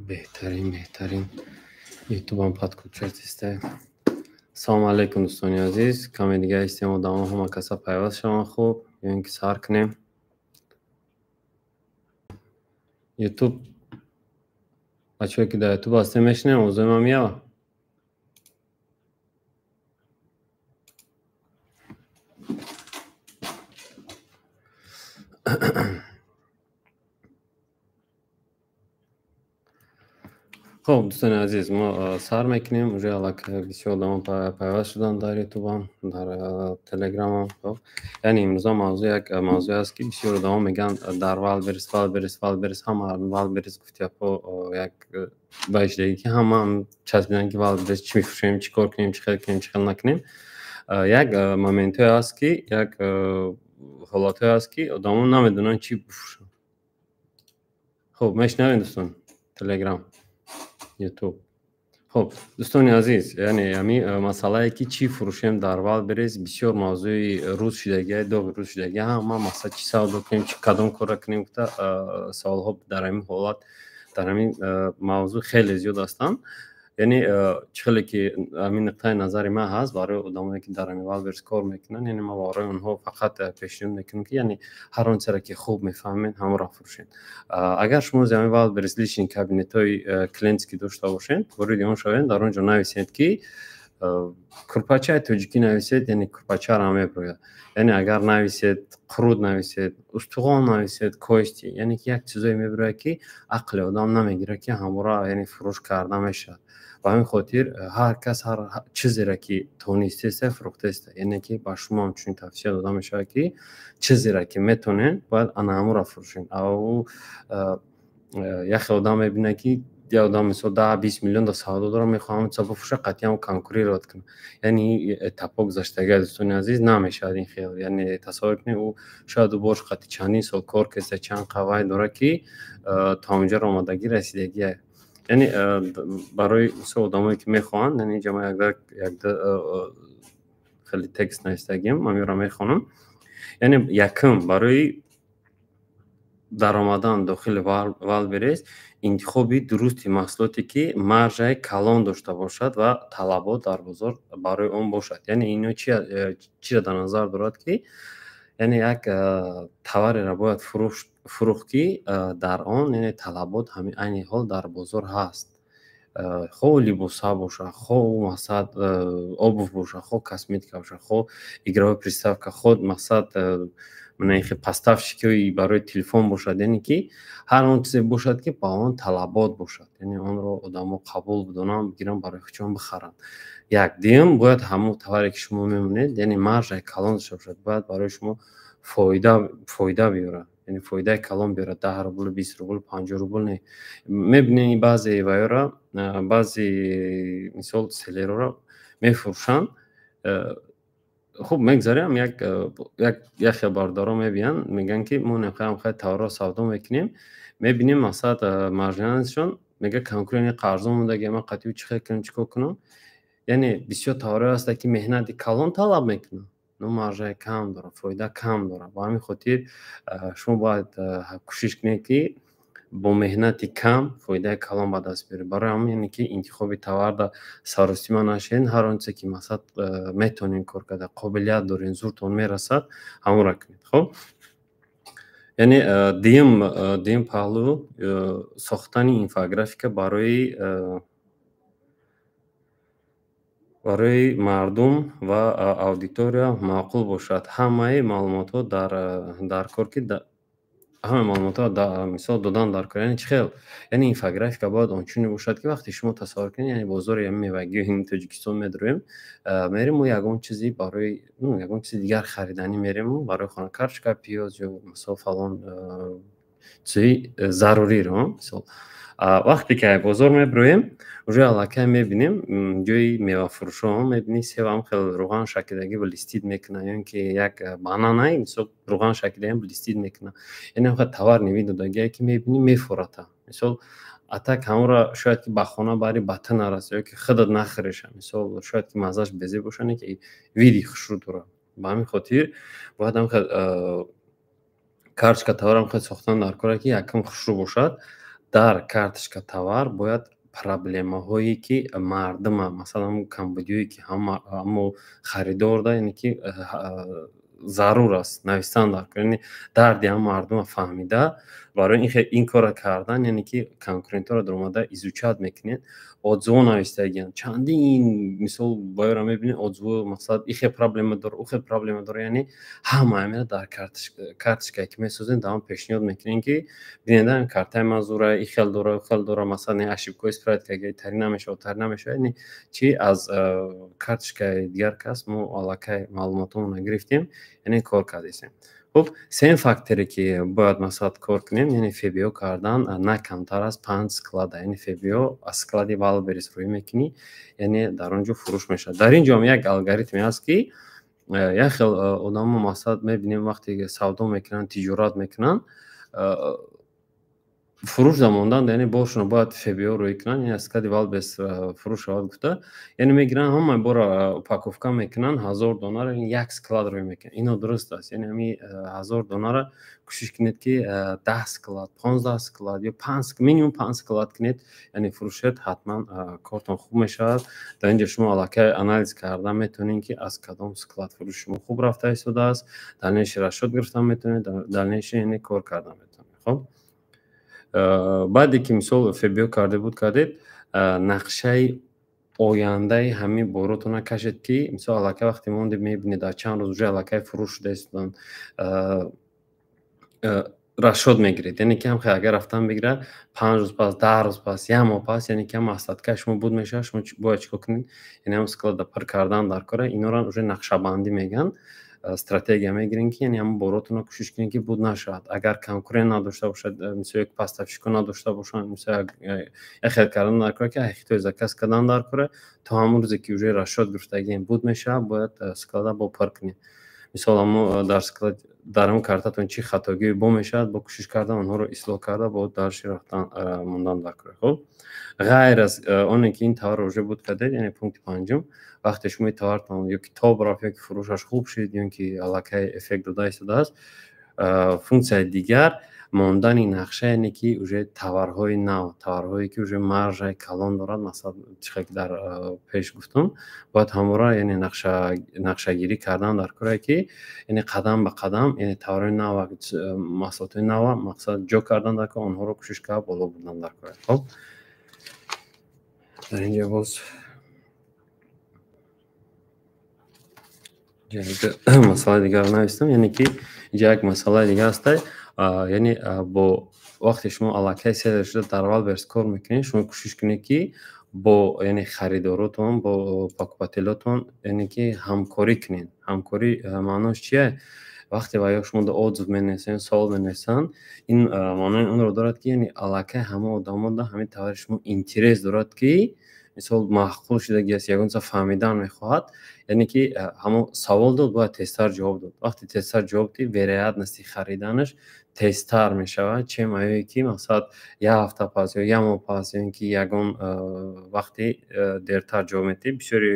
Беҳтарин, беҳтарин. Ютубам подключать исте. Салому алайкум, дӯстони азиз. Каме дига истем, одамо ҳама каса пайваст шаванд. Хуб, ё ин ки сар кунем. Ютуб, бачаҳое ки дар Ютуб ҳастем, мешунавем овозои ман меява? Хуб, дӯстони азиз, мо сар мекунем. Уже аллакай бисёр одамо пайваст шуданд дар Ютубам, дар Телеграмам. Хуб, яъне имрӯза мавзӯъ як мавзӯе аст, ки бисёр одамо мегӯянд дар Валберис, Валберис, Валберис, ҳама Валберис гуфтияпо як баишдагӣ, ки ҳама часпиданд, ки Валберис чӣ мефурӯшем, чӣ кор кунем, чӣ хел кунем, чӣ хел накунем. Як моментҳое аст, ки як ҳолатҳое аст, ки одамо намедонанд, чӣ бифурӯшанд. Хуб, мешунавем, дӯстон? Телеграм, Ютуб. Хуб, дӯстони азиз, яъне ҳами масъалае, ки чӣ фурӯшем дар Валберис, бисёр мавзӯи рӯз шудагия, доғи рӯз шудагия. Ҳама мақсад чӣ савдо кунем, чӣ кадом корро кунем гуфта саволҳо дар ҳамин ҳолат, дар ҳамин мавзӯъ хеле зиёд ҳастанд. Яъне чӣ хеле ки ҳамин нуқтаи назари ман ҳаст, барои одамое, ки дар ҳамин Валберис кор мекунанд, яъне ман барои онҳо фақат пешниҳод мекунам, ки яъне ҳар он чизеро, ки хуб мефаҳмед, ҳамонро фурӯшед. Агар шумо зи ҳамин Валберис личный кабинетҳои клиентский дошта бошед, вориди он шавед, дар он ҷо нависед, ки курпачаи тоҷикӣ нависед, яъне курпачаро меброяд. Яъне агар нависед қурут, нависед устухон, нависед кости, яъне ки як чизое меброяд, ки ақли одам намегирад, ки ҳамора яъне фурӯш карда мешавад. Ба ҳамин хотир ҳар кас ҳар чизеро, ки тонистеста, фурӯхтеста. Яъне ки ба шумо ҳамчунин тавсия дода мешавад, ки чизеро, ки метонед, бояд ана ҳамонро фурӯшед. Ау як хел одам мебинад, ки як одам, мисол, 10-20 миллион да савдо дорад, мехоҳад ҳамон чиза бифурӯшад, қатъиян конкурировать кунад. Яъне этапҳо гузаштагиа, дӯстони азиз, намешавад ин хел. Яъне тасаввур кунед, ӯ шояд ӯ бош қатъи чандин сол кор кеста, чанд қавай дорад, ки то онҷаро омадагӣ расидагия. Яъне барои мисол одамое, ки мехоҳанд, яъне инҷа ман якда хеле текст навистагиам, ман инро мехонам. Яъне якум, барои даромадан дохили Валберес интихоби дурусти маҳсулоте, ки маржаи калон дошта бошад ва талабот дар бозор барои он бошад. Яъне ино чиро дар назар дорад, ки яъне як товареро бояд фурӯхт, ки дар он яъне талабот ҳамин айни ҳол дар бозор ҳаст, хоҳ либоса бошад, хоҳ мақсад обувь бошад, хоҳ косметика бошад, хоҳ игровой приставка, хоҳ мақсад поставщикҳои барои телефон бошад. Яъне ки ҳар он чизе бошад, ки ба он талабот бошад, яъне онро одамо қабул бидонанд, бигиранд, барои худшон бихаранд. Як дуюм, бояд ҳамон товаре, ки шумо мемонед, яъне маржаи калон дошта бошад, бояд барои шумо фоида биёрад, яъне фоидаи калон биёрад, 10 рубл, 20 рубл, 50 рубл не. Мебинед, баъзе ваёра, баъзе мисол селлерора мефурӯшанд. Хуб, мегзарем, як хел бародаро мебиёнд, мегӯянд, ки мо нехоҳем товарро савдо мекунем. Мебинем, мақсад маржинашон мега конкурент қарзон мондаги, ман қатъи чӣ хел кунам, чӣ кор кунам? Яъне бисёр товарҳое ҳастанд, ки меҳнати калон талаб мекунанд, но маржаи кам дорад, фоида кам дорад. Ба ҳамин хотир шумо бояд кӯшиш кунед, ки бо меҳнати кам фоидаи калон ба даст биёред. Барои ҳамин, яъне ки интихоби товарда саросима нашавед. Ҳар он чизе, ки мақсад метавонед кор карда, қобилият доред, зуртон мерасад, ҳамонро кунед. Хуб, яъне дуюм паҳлӯ, сохтани инфографика барои мардум ва аудитория маъқул бошад. Ҳамаи маълумотҳо дар кор, ки ҳамаи маълумотҳо мисол додан дар кор. Яъне чӣ хел? Яъне инфографика бояд ончуне бошад, ки вақте шумо тасаввур кунед, яъне бозори мевагиҳои Тоҷикистон медроем, мерем, мо ягон чизи барои ягон чизи дигар хариданӣ мерем, барои хона картошка, пиёз ё мисол фалон чизои заруриро. Мисол, вақте ки бозор мебироем, уже аллакай мебинем ҷои мевафурӯшҳо, мебинӣ, севам хел рӯған шакидагӣ блестит мекунад, ё ин ки як бананай, мисол, рӯған шакидаям блестит мекунад. Яъне товар невид додагие, ки мебинӣ, мефурата. Мисол, а так ҳамонро шояд ки ба хона барӣ, ба ту нарасад ё ки худат нахӯреша. Мисол, шояд ки маззааш безеб бошад, не ки види хушрӯ дорад. Ба ҳамин хотир бояд ҳамхел карточка товарам хел сохтан дар коре, ки якум хушрӯ бошад. Дар карточка товар бояд проблемаҳое, ки мардума, масалан, камбудиҳое, ки ҳамо харидор да, яъне ки зарур аст, навистан дар кор, яъне дарди ҳама мардума фаҳмида, барои ин корро кардан, яъне ки конкурентҳоро даромада изучать мекунед, отзыво навистагиянд чандин. Мисол, боёро мебинед, отзыво, мақсад, и хел проблема дора, ӯ хел проблема дора. Яъне ҳама ҳамина дар карточкае, ки месозем, дар он пешниҳод мекунем, ки бинед, картаи ман зура, и хел дора, ӯ хел дора, масалан, ошибкаҳои исправить карда, тари намешавад, тари намешавад. Яъне чи аз карточкаи дигар кас мо аллакай маълумотҳоро гирифтем, яъне кор кардастем. Хуб, сеюм факторе, ки бояд, масалан, кор кунем, яъне ФБО кардан на камтар аз панҷ склада. Яъне ФБО аз склади Вайлдберриз рӯй мекунӣ, яъне дар он ҷо фурӯш мешавад. Дар ин ҷоам як алгоритме ҳаст, ки як хел одамо, масалан, мебинем, вақте савдо мекунанд, тиҷорат мекунанд, фурӯш дамондан, яъне боршонро бояд ФБО рӯй кунанд, яъне аз склади Вайлдберриз фурӯш шавад гуфта, яъне мегиранд, ҳамаи бора упаковка мекунанд, 1000 донара як склад рӯй мекунанд. Ино дуруст аст. Яъне ҳами 1000 донара кӯшиш кунед, ки 10 склад, 15 склад ё панҷ, минимум панҷ склад кунед, яъне фурӯшед, ҳатман кортон хуб мешавад. Дар ин ҷо шумо аллакай анализ карда метавонед, ки аз кадом склад фурӯши шумо хуб рафта истодааст, дальнейший расчёт гирифта метавонед, дальнейший, яъне кор карда метавонед. Хуб, баъде ки, мисол, ФБО карда буд кардед, нақшаи ояндаи ҳамин боротона кашед, ки, мисол, аллакай вақте монде, мебинед, дар чанд рӯз уже аллакай фурӯш шуда истоданд, расчёт мегиред. Яъне ки ҳам агар рафтан бигирад, 5 рӯз пас, 10 рӯз пас, як моҳ пас, яъне ки ҳам остаткаи шумо буд мешавад. Шумо бояд чӣ кор кунед? Яъне ҳам склада пур кардан дар кора. Инора уже нақшабандӣ мегӯянд, стратегия мегирем, ки яъне ҳамн боротонро кӯшиш кунед, ки буд нашавад. Агар конкурент надошта бошад, мисол, як поставщико надошта бошанд, мисол, як хел кардан дар кора, ки хитой заказ кардан дар кора, то ҳамон рӯзе, ки уже расчёт гирифтагием, буд мешавад, бояд склада бо пур кунед. Мисол, ҳамо дар склад, дар ҳамн картатон чӣ хатогӣ бо мешавад, бо кӯшиш кардан онҳоро ислоҳ карда, бо дальше рафтан мондан дар кора. Хуб, ғайр аз оне ки ин товарро уже буд кардед, яъне пункти панҷум, вақте шумо ин товартон ё ки тоб рафт, ё ки фурӯшаш хуб шуд, ё ки аллакай эффект дода истодааст, функсияи дигар мондани нақша, яъне ки уже товарҳои нав, товарҳое, ки уже маржаи калон дорад, масалан, чихел ки дар пеш гуфтум, бояд ҳамвора, яъне нақшагирӣ кардан дар коре, ки яъне қадам ба қадам, яъне товарҳои нава, маҳсулотҳои нава, мақсад, ҷо кардан дар кор, онҳоро кӯшиш карда боло бурдан дар кор. Хуб, дар ин ҷо боз масъалаи дигарро навистам. Яъне ки инҷа як масъалаи дигар ҳастай. Яъне бо вақте шумо аллакай селлер шуда, дар Вайлдберриз кор мекунед, шумо кӯшиш кунед, ки бо, яъне, харидоротон, бо покупателотон, яъне ки ҳамкорӣ кунед. Ҳамкорӣ маъноаш чия? Вақте ва ё шумо отзыв менависанд, савол менависанд, ин маънои онро дорад, ки яъне аллакай ҳама одамо да ҳамин товари шумо интерес дорад, ки, мисол, маъқул шудагиаст, ягон чиза фаҳмидан мехоҳад. Яъне ки ҳамон савол дод, бояд тезтар ҷавоб дод. Вақте тезтар ҷавоб дид, вероятности хариданаш тезтар мешавад, чем аёе ки, мақсад, як ҳафта пас ё як моҳ пас, ё ин ки ягон вақте дертар ҷавоб медиҳӣ. Бисёри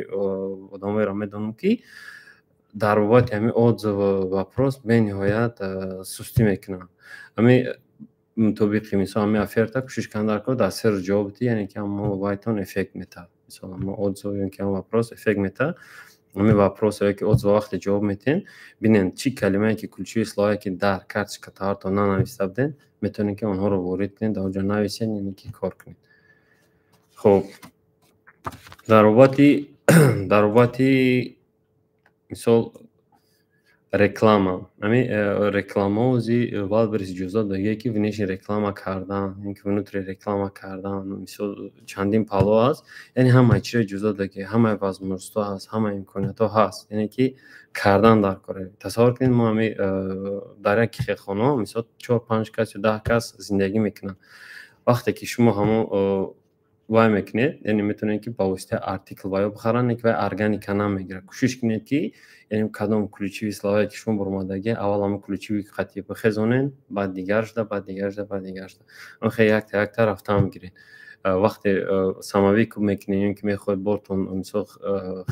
одамоеро медонам, ки дар бобати ҳамин отзыву вопрос бениҳоят сустӣ мекунанд. Ҳамин мутобиқи, мисол, ҳамин оферта кӯшиш кардан дар кор, дар 3 рӯз ҷавоб диҳӣ, яъне ки ҳамо вайтон эффект метаҳад. Мисол, ҳамо отзыв ё ки ҳамо вопрос эффект метаҳад. Ҳамин вопрос ё ки отзыв вақте ҷавоб медиҳем, бинед, чӣ калимае ки, ключевые словае ки дар карточка товартон нанависта будем, метавонед, ки онҳоро ворид кунед, дар он ҷо нависед, яъне ки кор кунед. Хуб, дар бобати, мисол, реклама, ҳамин рекламао ози Вайлдберриз иҷозат додагие, ки внешний реклама кардан, ин ки внутренний реклама кардан, мисол, чандин паҳлӯ ҳаст. Яъне ҳамаи чиро иҷозат додагие, ҳамаи возможностҳо ҳаст, ҳамаи имкониятҳо ҳаст, яъне ки кардан дар кор. Тасаввур кунед, мо ҳамин дар як хелхона, мисол, чор, панҷ кас ё 10 кас зиндагӣ мекунанд. Вақте ки шумо ҳамон вай мекунед, яъне метавонед, ки ба воситаи артикл ва ё бихаранд, ки вай органика намегирад. Кӯшиш кунед, ки яъне кадом ключевые словае ки шумо баромадагӣ, аввал ҳамон ключевой қатъи бихезонед, баъд дигар шуда, баъд дигар шуда, баъд дигар шуда, охе якта якта рафтан бигиред. Вақте самовыкуп мекунед ё ин ки мехоҳед бортон, мисол,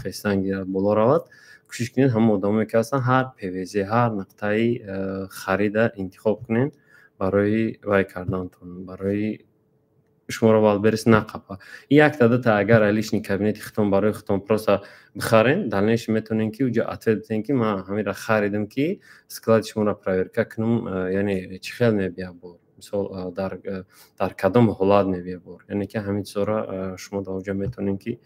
хестан гирад, боло равад, кӯшиш кунед, ҳамон одамое ки ҳастанд, ҳар ПВЗ, ҳар нуқтаи харида интихоб кунед барои вай кардантон, барои шуморо Wildberries нақапа. Якта дута агар личный кабинети худтон барои худтон просто бихарен, дальнейшем метавонем ки уҷо ответ бидиҳем, ки ман ҳаминро харидам, ки склади шуморо проверка кунам, яъне чӣ хел мебия бор, мисол, дар кадом ҳолат мебия бор. Яъне ки ҳамин чизҳоро шумо дар уҷо метавонем, ки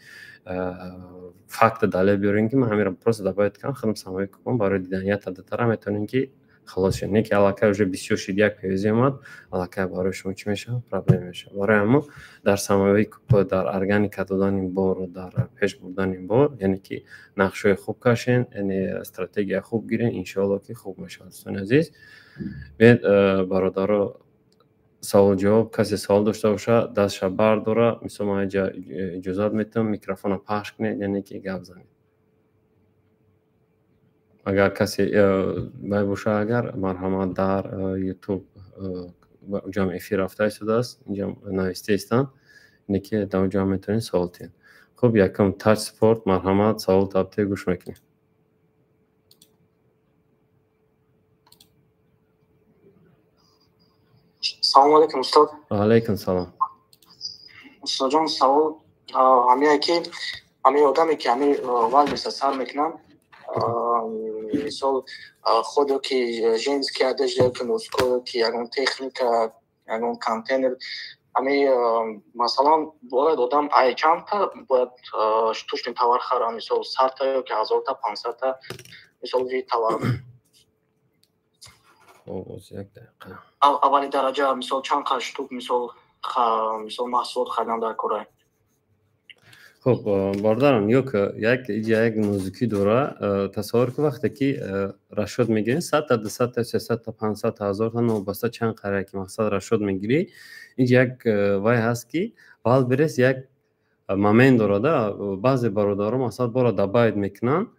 факта далел биёрем, ки ман ҳаминро просто добавить кардам, худам самои купон барои дидан. Якта дутара метавонем, ки халос шуд. Не ки аллакай уже бисёр шид, як ПВЗ омад, аллакай барои шумо чӣ мешавад? Проблема мешавад. Барои ҳамо дар самои купо, дар органика додани бор, дар пеш бурдани бор, яъне ки нақшҳои хуб кашен, яъне стратегия хуб гирен, иншоалло, ки хуб мешавад. Дӯстони азиз, биёед, бародаро, савол ҷавоб. Касе савол дошта боша, дастша бардора. Мисол, ман инҷа иҷозат метавам, микрофонро пахш кунед, яъне ки гап занед. Агар касе вай боша, агар марҳамат, дар Ютуб уҷам эфир рафта истодааст, инҷа нависта истанд, яъне ки дар уҷа метавонед савол диҳед. Хуб, якум Тач Спорт, марҳамат, савол табте, гӯш мекунем. Салому алейкум, устод. Алейкум салом. Устодҷон, савол ҳамие, ки ҳамин одаме, ки ҳамин Wildberries сар мекунам, мисол, худ ки женская одежда, ки мужской, ки ягон техника, ягон контейнер, ҳами масалан, бояд одам ай чандта бояд штучный товар хара, мисол, 100-та ё ки 1000-та, 500-та, мисол, вид товар? Як дақиқа. Аввали дараҷа, мисол, чанд қа штук, мисол, маҳсулот харидан дар кора? Хуб, бародарам, ё як иҷа як нозукӣ дора. Тасаввур кун, вақте ки расчёт мегирем, 100-та, 200-та, 300-та, 500-та, 1000-та, новобаста чанд қария ки мақсад расчёт мегирӣ, инҷа як вай ҳаст, ки Wildberries як момент дорада. Баъзе бародаро, мақсад, бора добавить мекунанд,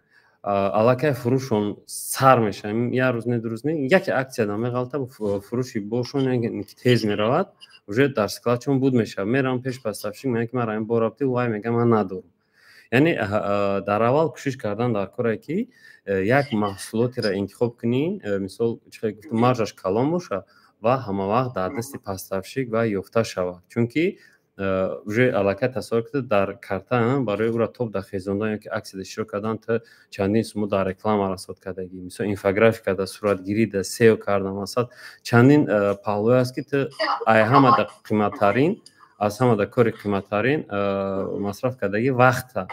аллакай фурӯшон сар мешавад. Як рӯз не, ду рӯз не, яке акция меғалта, фурӯши боршон тез меравад, уже дар складшон буд мешавад. Меравам пеш поставщик, мегӯям, ки ман ин бор рафти, вай мегӯям, ман надорам. Яъне дар аввал кӯшиш кардан дар коре, ки як маҳсулотеро интихоб кунӣ, мисол, чӣ хел гуфтам, маржаш калон боша ва ҳамавақт дар дасти поставщик ва ёфта шавад, чунки уже аллакай тасаввур кунед, дар карта барои ӯро топ дар хезондан ё ки аксияда иштирок кардан, ту чандин сумма дар реклама расход кардагӣ, мисол, инфографика да, суратгирӣ да, SEO кардан, масалан, чандин паҳлӯе аст, ки ту ай ҳамада қиматтарин, аз ҳамада кори қиматтарин масраф кардагӣ вақта,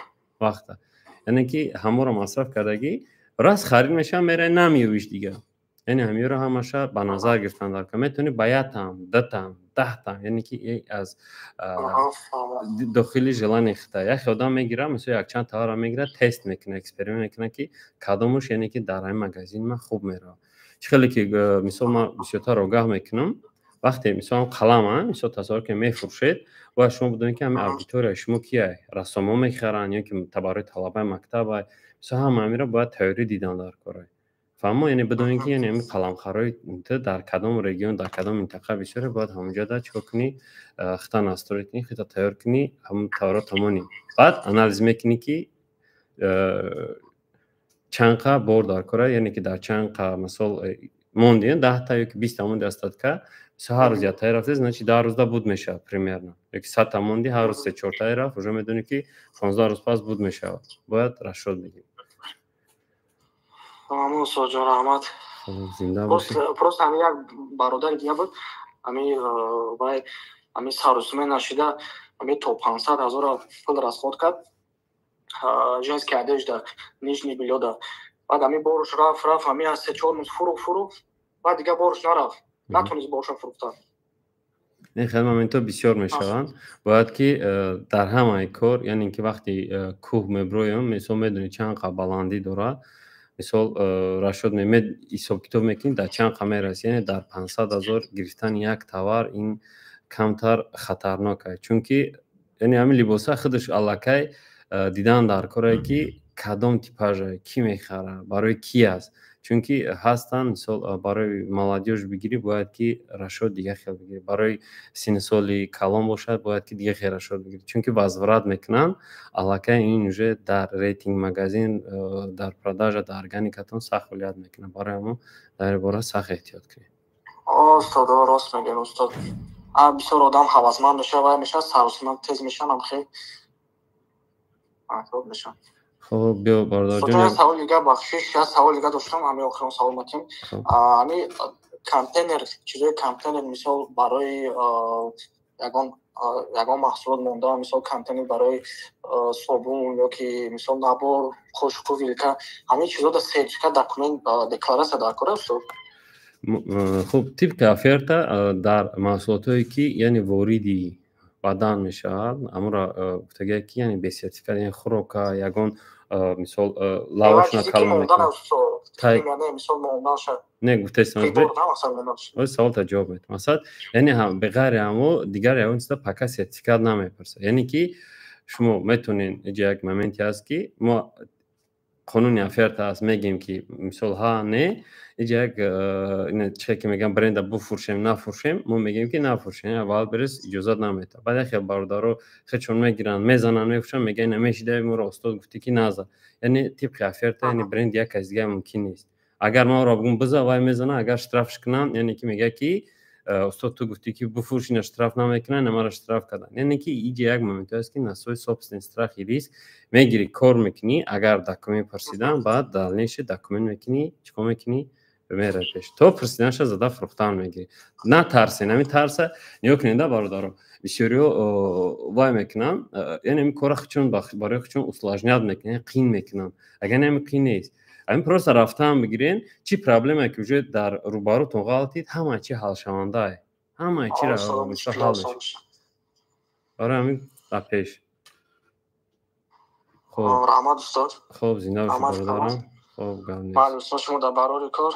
яъне ки ҳаморо масраф кардагӣ, раст харид мешавад, мераи, намеёбиш дигар. Яъне ҳамиёро ҳамаша ба назар гирифтан дар кор. Метавонӣ ба якам, дутам, 10-там, яъне ки аз дохили желание хита. Яхе одам мегира, мисол, якчанд товарро мегирад, тест мекунад, эксперимент мекунад, ки кадомуш, яъне ки дар ҳамин магазини ман хуб меравад. Чӣ хеле ки, мисол, ман бисёртар огаҳ мекунам, вақте, мисол, қалама, мисол, тасаввур кунед, мефурӯшед, бояд шумо бидонед, ки ҳамин аудиторияи шумо кияй: рассомо мехаранд ё ки барои талабаи мактабай. Мисол, ҳама ҳаминро бояд тайёрӣ дидан дар корай. Фаҳмо? Яъне бидонед, ки яъне ҳамин қаламхарои ту дар кадом регион, дар кадом минтақа бисёре, бояд ҳамонҷода чикор кунӣ? Хита настроить кунӣ, хита тайёр кунӣ, ҳамон товарро тамонӣ. Баъд анализ мекунӣ, ки чанд қа бор дар кора, яъне ки дар чанд қа, мисол, монди, 10-та ё ки 20-та монди остатка, мисол, ҳар рӯз яктаи рафте, значит, 10 рӯзда буд мешавад примерно. Ё ки 100-та монди, ҳар рӯз се чортаи рафт, уже медонӣ, ки 15 рӯз пас буд мешавад. Бояд расчёт бигирӣ. Мамнун, устодҷон, раҳмат. Зинда бошед. Просто ҳамин як бародари дига буд, ҳамин вай ҳамин сарусуме нашида, ҳамин то 500 000-ро пул расход кард, женская одежда, нижний бельё-да. Баъд ҳамин боруш рафт, рафт, ҳамин аз се чор рӯз фурӯхт, фурӯхт, баъд дигар боруш нарафт, натонист борша фурӯхтан. Ин хел моментҳо бисёр мешаванд. Бояд ки дар ҳамаи кор, яъне ки вақте кӯҳ меброем, мисол, медонӣ, чанд қа баландӣ дорад, мисол, расчёт ҳисобкитоб мекунӣ, дар чанд қа мерасӣ. Яъне дар 500 000 гирифтани як товар ин камтар хатарнок аст, чунки яъне ҳамин либоса худаш аллакай дидан дар корае, ки кадом типажа, кӣ мехарад, барои кӣ аст. Чунки ҳастанд, мисол, барои молодёжь бигирӣ, бояд ки расчёт дигар хел бигирӣ, барои синну соли калон бошад, бояд ки дигар хел расчёт бигирӣ, чунки возврат мекунанд. Аллакай ин уже дар рейтинг магазин, дар продажа, дар органикатон сахт влиять мекунад. Барои ҳамон дар ин бора сахт эҳтиёт кунед. Устод, рост мегӯед, устод. Бисёр одам ҳавасманд мешавад, вай мешавад, сарусима тез мешаванд, ам хел мешавад. Хоб, биё, бародарҷон. Савол дига, бахшиш, як савол дига доштам, ҳами охирон савол матем. Ҳами контейнер, чизои контейнер, мисол барои ягон маҳсулот монда, мисол контейнер барои собун ёки мисол набор қошуқу вилка, ҳамин чизо да сертификат, документ, декларатсия дар кор аст? Хуб, тибқи оферта дар маҳсулотҳое ки, яъне, вориди бадан мешавад, амура гуфтагия ки, яъне, бе сертификат, яъне хӯрока, ягон мисол лавашна калон мекунад. Не, гуфтаистам, саволта ҷавоб медиҳам. Масалан, яъне беғайри ҳамо дигар ягон чиза пока сертификат намепурсад. Яъне ки шумо метавонед, иҷа як моменте ҳаст ки мо қонуни оферта аст, мегӯем ки мисол ҳа не, иҷа як чихе ки мегӯям, бренда буфурӯшем, нафурӯшем, мо мегӯем ки нафурӯшем, Вайлдберриз иҷозат наметавад. Баъд яхел бародаро худшон мегиранд, мезананд, мефурӯшанд, мегӯянд, намешидаи моро устод гуфтӣ ки наза. Яъне тибқи оферта, яъне бренд як кас дигар мумкин нест. Агар ман ро бигӯм биза, вай мезана, агар штрафш кунанд, яъне ки мегӯяд ки устод, ту гуфтӣ ки буфурӯш, ина штраф намекунанд, маро штраф карданд. Яъне ки иҷа як моменте аст ки на свой собственный страх и риск мегирӣ, кор мекунӣ, агар документ пурсидан, баъд дальнейший документ мекунӣ, чӣ кор мекунӣ, меравӣ пеш. То пурсиданша зада фурӯхтан мегирӣ. Натарсен, ҳамин тарса нигоҳ кунед, да, бародаро. Бисёриҳо вай мекунанд, яъне ҳамин кора худшон барои худшон усложнять мекунанд, қин мекунанд. Агар не, ҳамин қин нест. Ҳамин просто рафтан бигирен, чӣ проблема ки уже дар рӯбарӯтон ғалтид, ҳама чи ҳалшавандае. Ҳама чиро ҳал мешавад. Барои ҳамин ба пеш. Хоб, раҳмат, устод. Хоб, зинда бошед, бародарам. Хоб, гап нест. Бале, устод, шумо дар барори кор.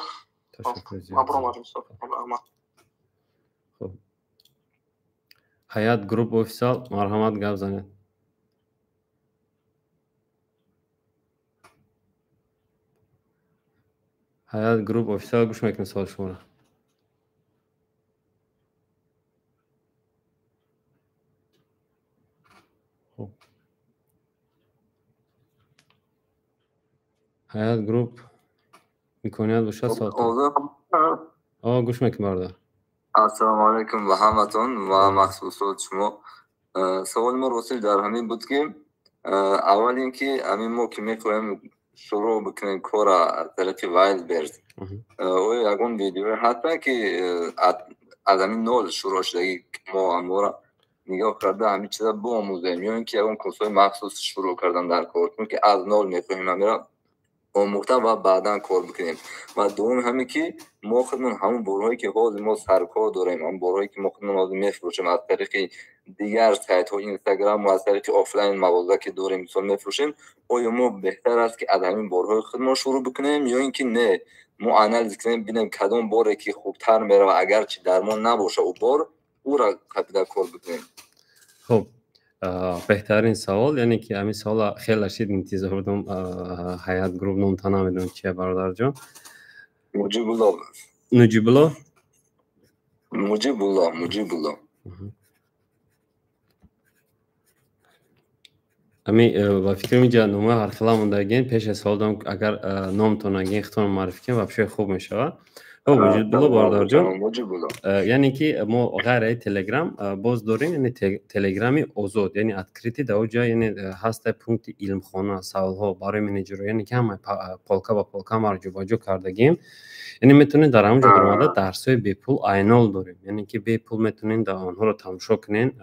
Ташаккур зиёд. Мабрӯмадем, устод. Раҳмат. Хоб. Ҳаят Груп Офисал, марҳамат, гап занед. Ҳаят Груп Офисал, гӯш мекунем саволи шуморо. Хоб. Ҳаят Груп, имконият бошад савол. О, гӯш мекунем, бародар. Ассалому алайкум ба ҳаматон ва махсус шумо. Саволи мо ростиш дар ҳамин буд ки аввал ин ки ҳамин мо ки мехоҳем шурӯъ бикунем кора аз тариқи Вайлдберриз, оё ягон видеое ҳаста ки аз ҳамин нол шурӯъ шудагӣ, мо ҳамора нигоҳ карда ҳамин чиза биомӯзем, ё ин ки ягон курсҳои махсус шурӯъ кардан дар кор, чунки аз нол мехоҳем ҳамира омӯхта ва баъдан кор бикунем. Ва дуввум ҳаме ки мо худмон ҳамон борҳое ки ҳозир мо саркор дорем, ҳамон борҳое ки мо худмон ҳозир мефурӯшем аз тариқи дигар сайтҳо, Инстаграм ва аз тариқи офлайн мағоза ки дорем, мисол мефурӯшем, оё мо беҳтар аст ки аз ҳамин борҳои худмон шурӯъ бикунем ё ин ки не, мо анализ кунем, бинем кадом боре ки хубтар меравад, агарчи дармон набоша ӯ бор, ӯра қабида кор бикунем? Хуб, беҳтарин савол, яъне ки ҳамин савола хеле шид интизор будам. Ҳаят Груп, номта намедонам чия, бародарҷон. Муҷибулло. Нуҷибулло? Муҷибулло, Муҷибулло. Ами ба фикрам инҷа номаи ҳархела мондагин. Пеш аз савол дорам, агар номтон агин, худтон муаррифӣ кунем, вообще хуб мешавад. Хуб, Муҷибулло бародарҷон, яъне ки мо ғайри Телеграм боз дорем, яъне Телеграми озод, яъне открытый, дар оҷа, яъне ҳаста пункти илмхона, саволҳо барои менеҷерҳо, яъне ки ҳама полка ба полка ҳамаро ҷобаҷо кардагим. Яъне метавонед дар ҳамон ҷо даромада, дарсҳои бепул айнол дорем, яъне ки бепул метавонед дар онҳоро тамошо кунед,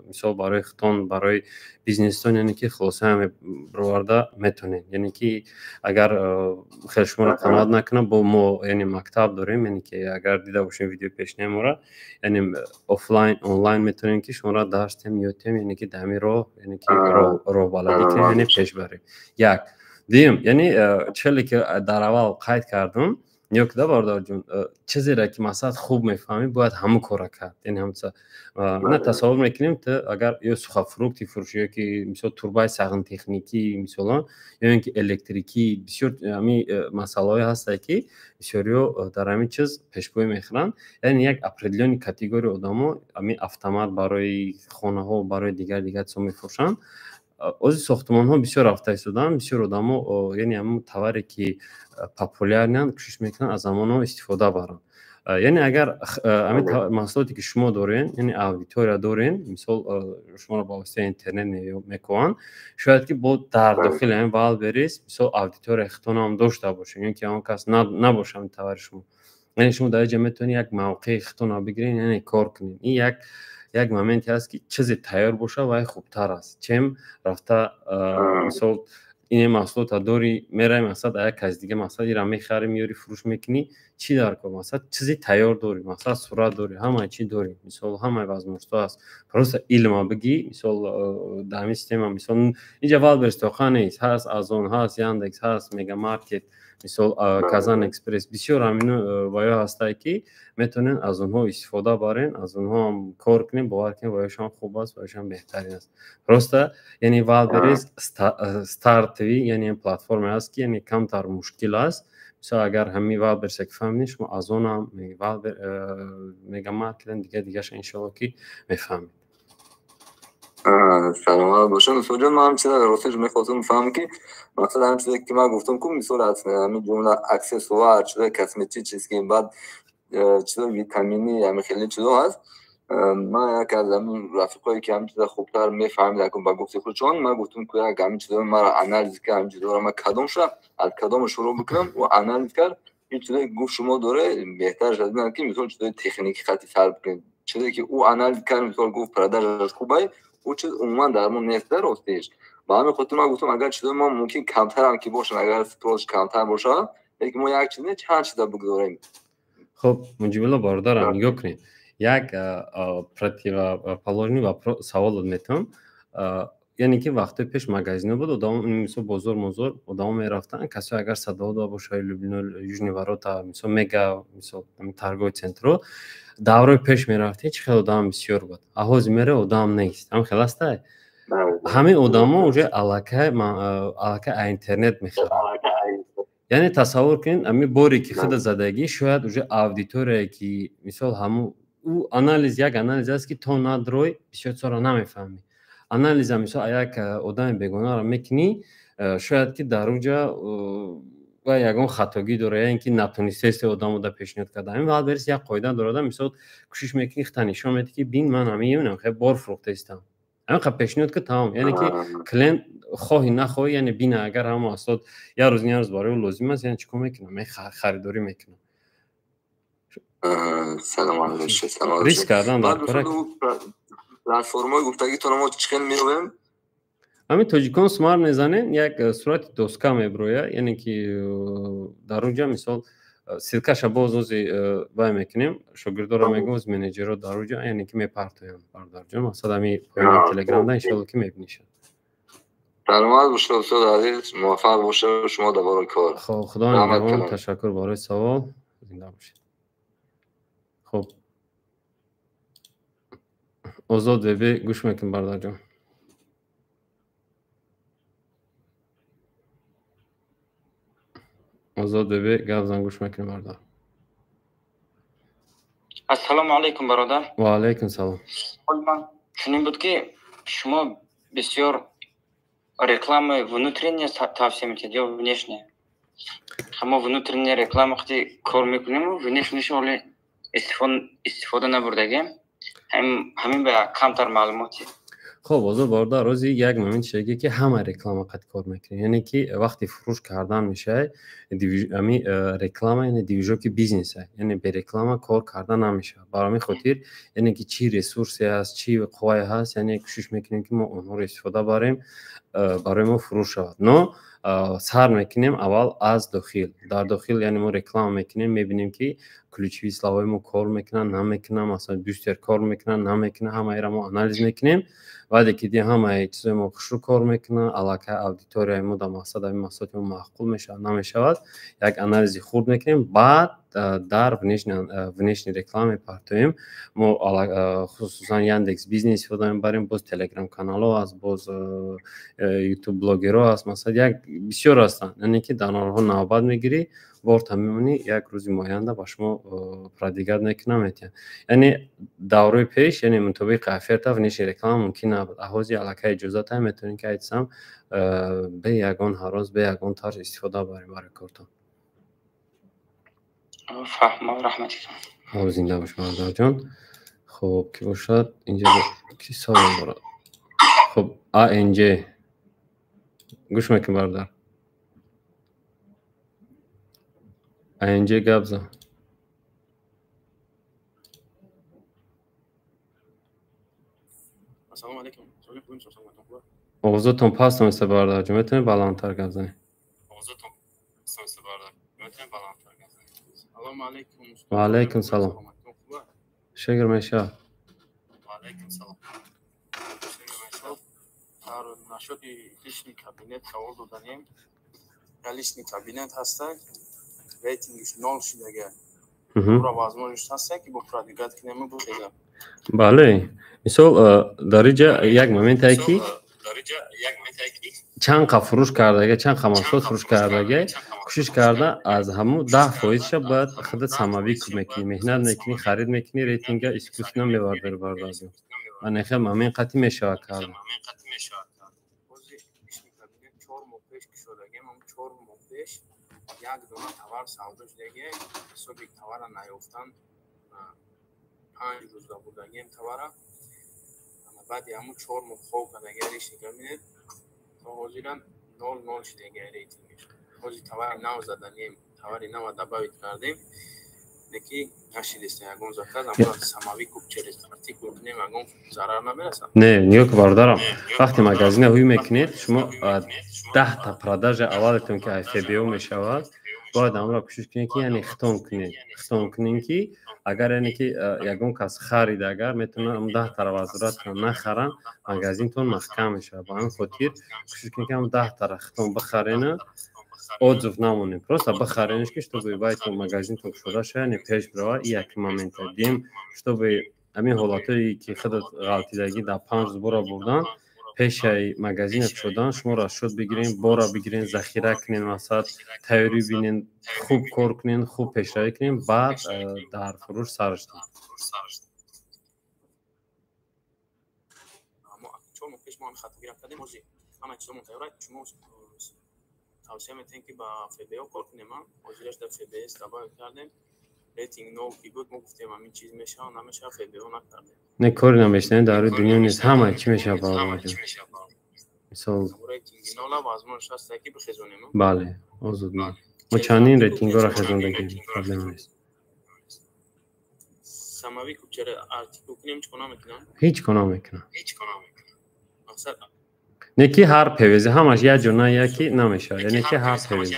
мисол барои худтон, барои бизнестон, яъне ки хулоса бароварда метавонед. Яъне ки агар хеле шуморо қаноат накунад, бо мо, яъне мактаб дорем, яъне ки агар дида бошем видеои пешнаи моро, яъне офлайн, онлайн метавонем ки шуморо дарс тем, ёд тем, яъне ки дар ҳамин роҳ, яъне ки роҳбаладӣ кунем, яъне пеш барем. Як дуюм, яъне челе ки дар аввал қайд кардам, нигоҳ куда, бародарҷон, чизеро ки масалан хуб мефаҳмӣ, бояд ҳамон кора кард. Яъне ҳамча на тасаввур мекунем, ту агар ё сухофрукти фурӯшӣ, ё ки мисол турбаи сағнтехникӣ, мисолан, ё ин ки электрикӣ, бисёр ҳамин масъалаҳое ҳастанд ки бисёриҳо дар ҳамин чиз пешпоӣ мехӯранд. Яъне як определённый категория одамо ҳамин автомат барои хонаҳо, барои дигар дигар чизҳо мефурӯшанд. Ози сохтмонҳо бисёр рафта истоданд, бисёр одамо, яъне ҳамон товаре ки популярныянд, кӯшиш мекунанд аз ҳамонҳо истифода баранд. Яъне агар ҳамин маҳсулоте ки шумо дорен, яъне аудитория дорен, мисол шуморо ба воситаи интернет мекунанд, шояд ки бо дар дохили ҳамин Wildberries мисол аудиторияи худтонам дошта бошед, ё ки он кас набошад ҳамин товари шумо. Яъне шумо дар инҷа метавонед як мавқеи худтонро бигиред, яъне кор кунед. Ин як моменте аст ки чизе тайёр бошад, вай хубтар аст, чем рафта мисол ин маҳсулотро дорӣ, меравӣ мақсад як кас дига мақсад ира мехарӣ, меёрӣ, фурӯш мекунӣ, чӣ дар кор? Мақсад чизи тайёр дорӣ, мақсад сурат дорӣ, ҳамаи чӣ дорӣ, мисол ҳамаи возможностҳо аст. Просто илма бигӣ, мисол дар ҳамин система, мисол инҷа Wildberries тоқа нест, ҳаст Озон, ҳаст Яндекс, ҳаст Мегамаркет, мисол Казан Экспресс, бисёр ҳамин ваё ҳастае ки метавонед аз онҳо истифода барен, аз онҳо ҳам кор кунед, бовар кунед, ваёшам хуб аст, ваёшам беҳтарин аст. Просто яъне Wildberries стартовый, яъне платформе аст ки яъне камтар мушкил аст. Мисол агар ҳамин Wildberries ки фаҳмидед, шумо Озонам, Мегамаркет, дигар дигарша иншоалло ки мефаҳмед. Саломат бошед устодҷон. Ман ҳам чиза ростиш мехостам фаҳмам ки мақсад ҳамин чизе ки ман гуфтам ку, мисол аз ҳамин ҷумла аксессуар, чизои косметический, баъд чизои витаминӣ, ҳамин хеле чизо ҳаст. Ман як аз ҳамин рафиқое ки ҳамин чиза хубтар мефаҳмид, ба гуфти худшон, ман гуфтам ку як ҳамин чизои маро анализ кард, ҳамин чизоро ман кадомша аз кадомо шурӯъ бикунам, ӯ анализ кард. Ин чизое ки гуфт шумо доре, беҳтараш аз инам ки мисол чизои техникӣ хати сар бикунед. Чизе ки ӯ анализ кард, мисол гуфт продажаш хубай, ӯ чиз умуман дар мо нест ростиш. Ба ҳамин хотир ман гуфтам агар чизои мо мумкин камтарам ки бошанд, агар спрос камтар бошад, лекин мо як чиз не, чанд чиза бигзорем. Хуб, Муҷибулло бародарам, нигоҳ кунед. Як противоположный вопрос савол метавам. Яъне ки вақтҳои пеш магазино буд, одам мисол бозор мозор одамо мерафтанд, касое агар Садовода бошад, Люблино, Южный ворота, мисол Мега, мисол торговый центро, даврои пеш мерафтӣ, чӣ хел одам бисёр буд. А ҳозир мере одам нест. Ҳам хел астай? Ҳамин одамо уже аллакай аллакай а интернет мехаранд. Яъне тасаввур кунед, ҳамин боре ки худа задагӣ, шояд уже аудиторияе ки мисол ҳамун ӯ анализ, як анализ аст ки то надрой бисёр чизҳоро намефаҳмӣ. Анализа мисол як одами бегонаро мекунӣ, шояд ки дар уҷа ва ягон хатогӣ дора, яъне ки натонистаи одамо да пешниҳод карда. Ҳамин Wildberries як қоида дорада, мисол кӯшиш мекунӣ, хита нишон медиҳӣ ки бин, ман ҳамин хел бор фурӯхтаистам. Ҳамин қадр пешниҳод ки тамом, яъне ки клиент хоҳӣ нахоҳӣ, яъне бина агар ҳамон маҳсулот як рӯз як рӯз барои ӯ лозим аст, яъне чӣ кор мекунам? Харидорӣ мекунам. Саломат бошед, саломат бошед. Риск кардан дар кор. Платформаи гуфтагитонро мо чӣ хел меёбем? Ҳамин Тоҷикон смарт мезанем, як сурати доска меброяд, яъне ки дар уҷа мисол ссылкаша боз ози вай мекунем, шогирдоро мегӯм, оз менеҷерро дар уҷа, яъне ки мепартоям бародарҷон, мақсад ҳамин поёни телеграмда иншоалло ки мебинишад. Саломат бошед устод азиз, муваффақ бошед шумо дар бораи кор. Хоб, Худо нигаҳбон, ташаккур барои савол, зинда бошед. Хоб, Озод ВБ гӯш мекунем бародарҷон. Озод ВБ гап зан, гӯш мекунем бародар. Ассалому алайкум бародар. Ва алайкум салом. Ман чунин буд ки шумо бисёр рекламаи внутренняя тавсия метиҳед ё внешняя? Ҳамо внутренняя реклама вақте кор мекунем, внешняшо ҳоле истифода набурдагем. Ҳамин ба камтар маълумоти. Хоб, озод бародар, рози як момент шаги ки ҳама реклама қад кор мекунем, яъне ки вақти фурӯш кардан мешавад, ами реклама яъне движоки бизнеса, яъне бе реклама кор кардан намешавад. Барои ҳамин хотир, яъне ки чӣ ресурсе ҳаст, чӣ қуввае ҳаст, яъне кӯшиш мекунем ки мо онҳоро истифода барем, барои мо фурӯш шавад. Но сар мекунем аввал аз дохил. Дар дохил яъне мо реклама мекунем, мебинем ки ключевые словаи мо кор мекунанд, намекунанд, масалан бустер кор мекунанд, намекунанд, ҳамаиро мо анализ мекунем. Баъде ки дидем ҳамаи чизои мо хушрӯ кор мекунанд, аллакай аудиторияи мо дар мақсад ҳамин маҳсулоти мо маъқул мешавад, намешавад, як анализи хурд мекунем, баъд дар внешний реклама мепартоем. Мо хусусан Яндекс Бизнес истифода мебарем, боз Телеграм каналҳо ҳаст, боз Ютуб блогерҳо ҳаст, масалан як бисёр ҳастанд, яъне ки дар онҳо навбат мегирӣ, борта мемонӣ, як рӯзи муайянда ба шумо продвигат мекунам, метиҳанд. Яъне даврои пеш, яъне мутобиқи оферта внешний реклама мумкин набуд. А ҳозир аллакай иҷозат ҳаст, метавонед ки айтсам бе ягон ҳарос, бе ягон тарз истифода барем барои кортон. Фаҳмо, раҳматитон. Хоб, зинда бош, бародарҷон. Хоб, ки бошад инҷа, ки савол дорад? Хоб, АНЖ, гӯш мекун, бародар. АНЖ, гап зан. Овозотон паст оместа, бародарҷон, метавонед баландтар гап занед? Ва алайкум салом, шукр, мешавад. Насчёти личный кабинет савол доданем. Личный кабинет ҳаста, рейтингиш нол шудага. Ура возможность ҳаста, ки бо продвигать кунем, бухеза? Бале, мисол, дар инҷа як моментае, ки чанд қа фурӯш кардага, чанд қа маҳсулот фурӯш кардага, кӯшиш карда аз ҳамун 10 фоизша бояд худат самовыкуп мекунӣ, меҳнат мекунӣ, харид мекунӣ, рейтинга искусственно мебардори, бародарҷон. Анехе момент қатъӣ мешавад карда. 4 моҳ пеш кушодагем, ам 4 моҳ пеш як дона товар савдо шудагия. Ҳисоби товара наёфтан 5 рӯза бурдагием товара. Баъди ҳамун 4 моҳ хоб кардагия личный кабинет, то ҳозирам нол нол шудагия рейтингеш. Ҳозир товари нав заданем, товари нава добавить кардем, леки нашидеста ягон заказ. Аммо самовыкуп через артикул кунем, ягон зарар намерасад? Не, нигоҳ ку, бародарам, вақте магазина ҳуй мекунед, шумо 10 та продажа аввалетон, ки ФБО мешавад, бояд амро кӯшиш кунед, ки яъне хитон кунед, хитон кунед, ки агар яъне ки ягон кас харид, агар метавонад 10 тара возврат кунад, нахаранд, магазинтон маҳкам мешавад. Ба ҳамин хотир кӯшиш кунед, ки ҳам 10 тара хитон бихарена, отзыв намонем, просто бихаренеш, ки чтобы байтон магазинтон кушода шавад, яъне пеш бирава. И як момента дим, чтобы ҳамин ҳолатое, ки худат ғалтидагӣ дар 5 рӯз бора бурдан, пешаи магазина кушодан, шумо расчёт бигирен, бора бигирен, захира кунен, масалан, тайёрӣ бинен, хуб кор кунен, хуб пешравӣ кунен, баъд дар фурӯш сарш дид. 4 моҳ пеш мо ҳамин хатогиро кардем. Ҳозир ҳама чизомон тайёр. Шумо тавсия метиҳем, ки ба ФБО кор кунем? Ҳозираш дар ФБС добавить кардем, рейтинг нол ки буд, мо гуфтем, ҳамин чиз мешавад, намешавад, ФБО накардем. Не, кори намешавад, дар рӯи дунё нест, ҳама чӣ мешавад, бародарҷон, мисол. Рейтинги нола возможность ҳаста, ки бихезонем? Бале, озод. Мо чандин рейтингҳоро хезондагем, проблема нест. Самовыкуп чера артикул кунем, чӣ кор намекунам? Ҳеҷ кор намекунам. Мақсад. Не, ки ҳар ПВЗ ҳамаш як ҷо на яки намешавад, яъне ки ҳар ПВЗ.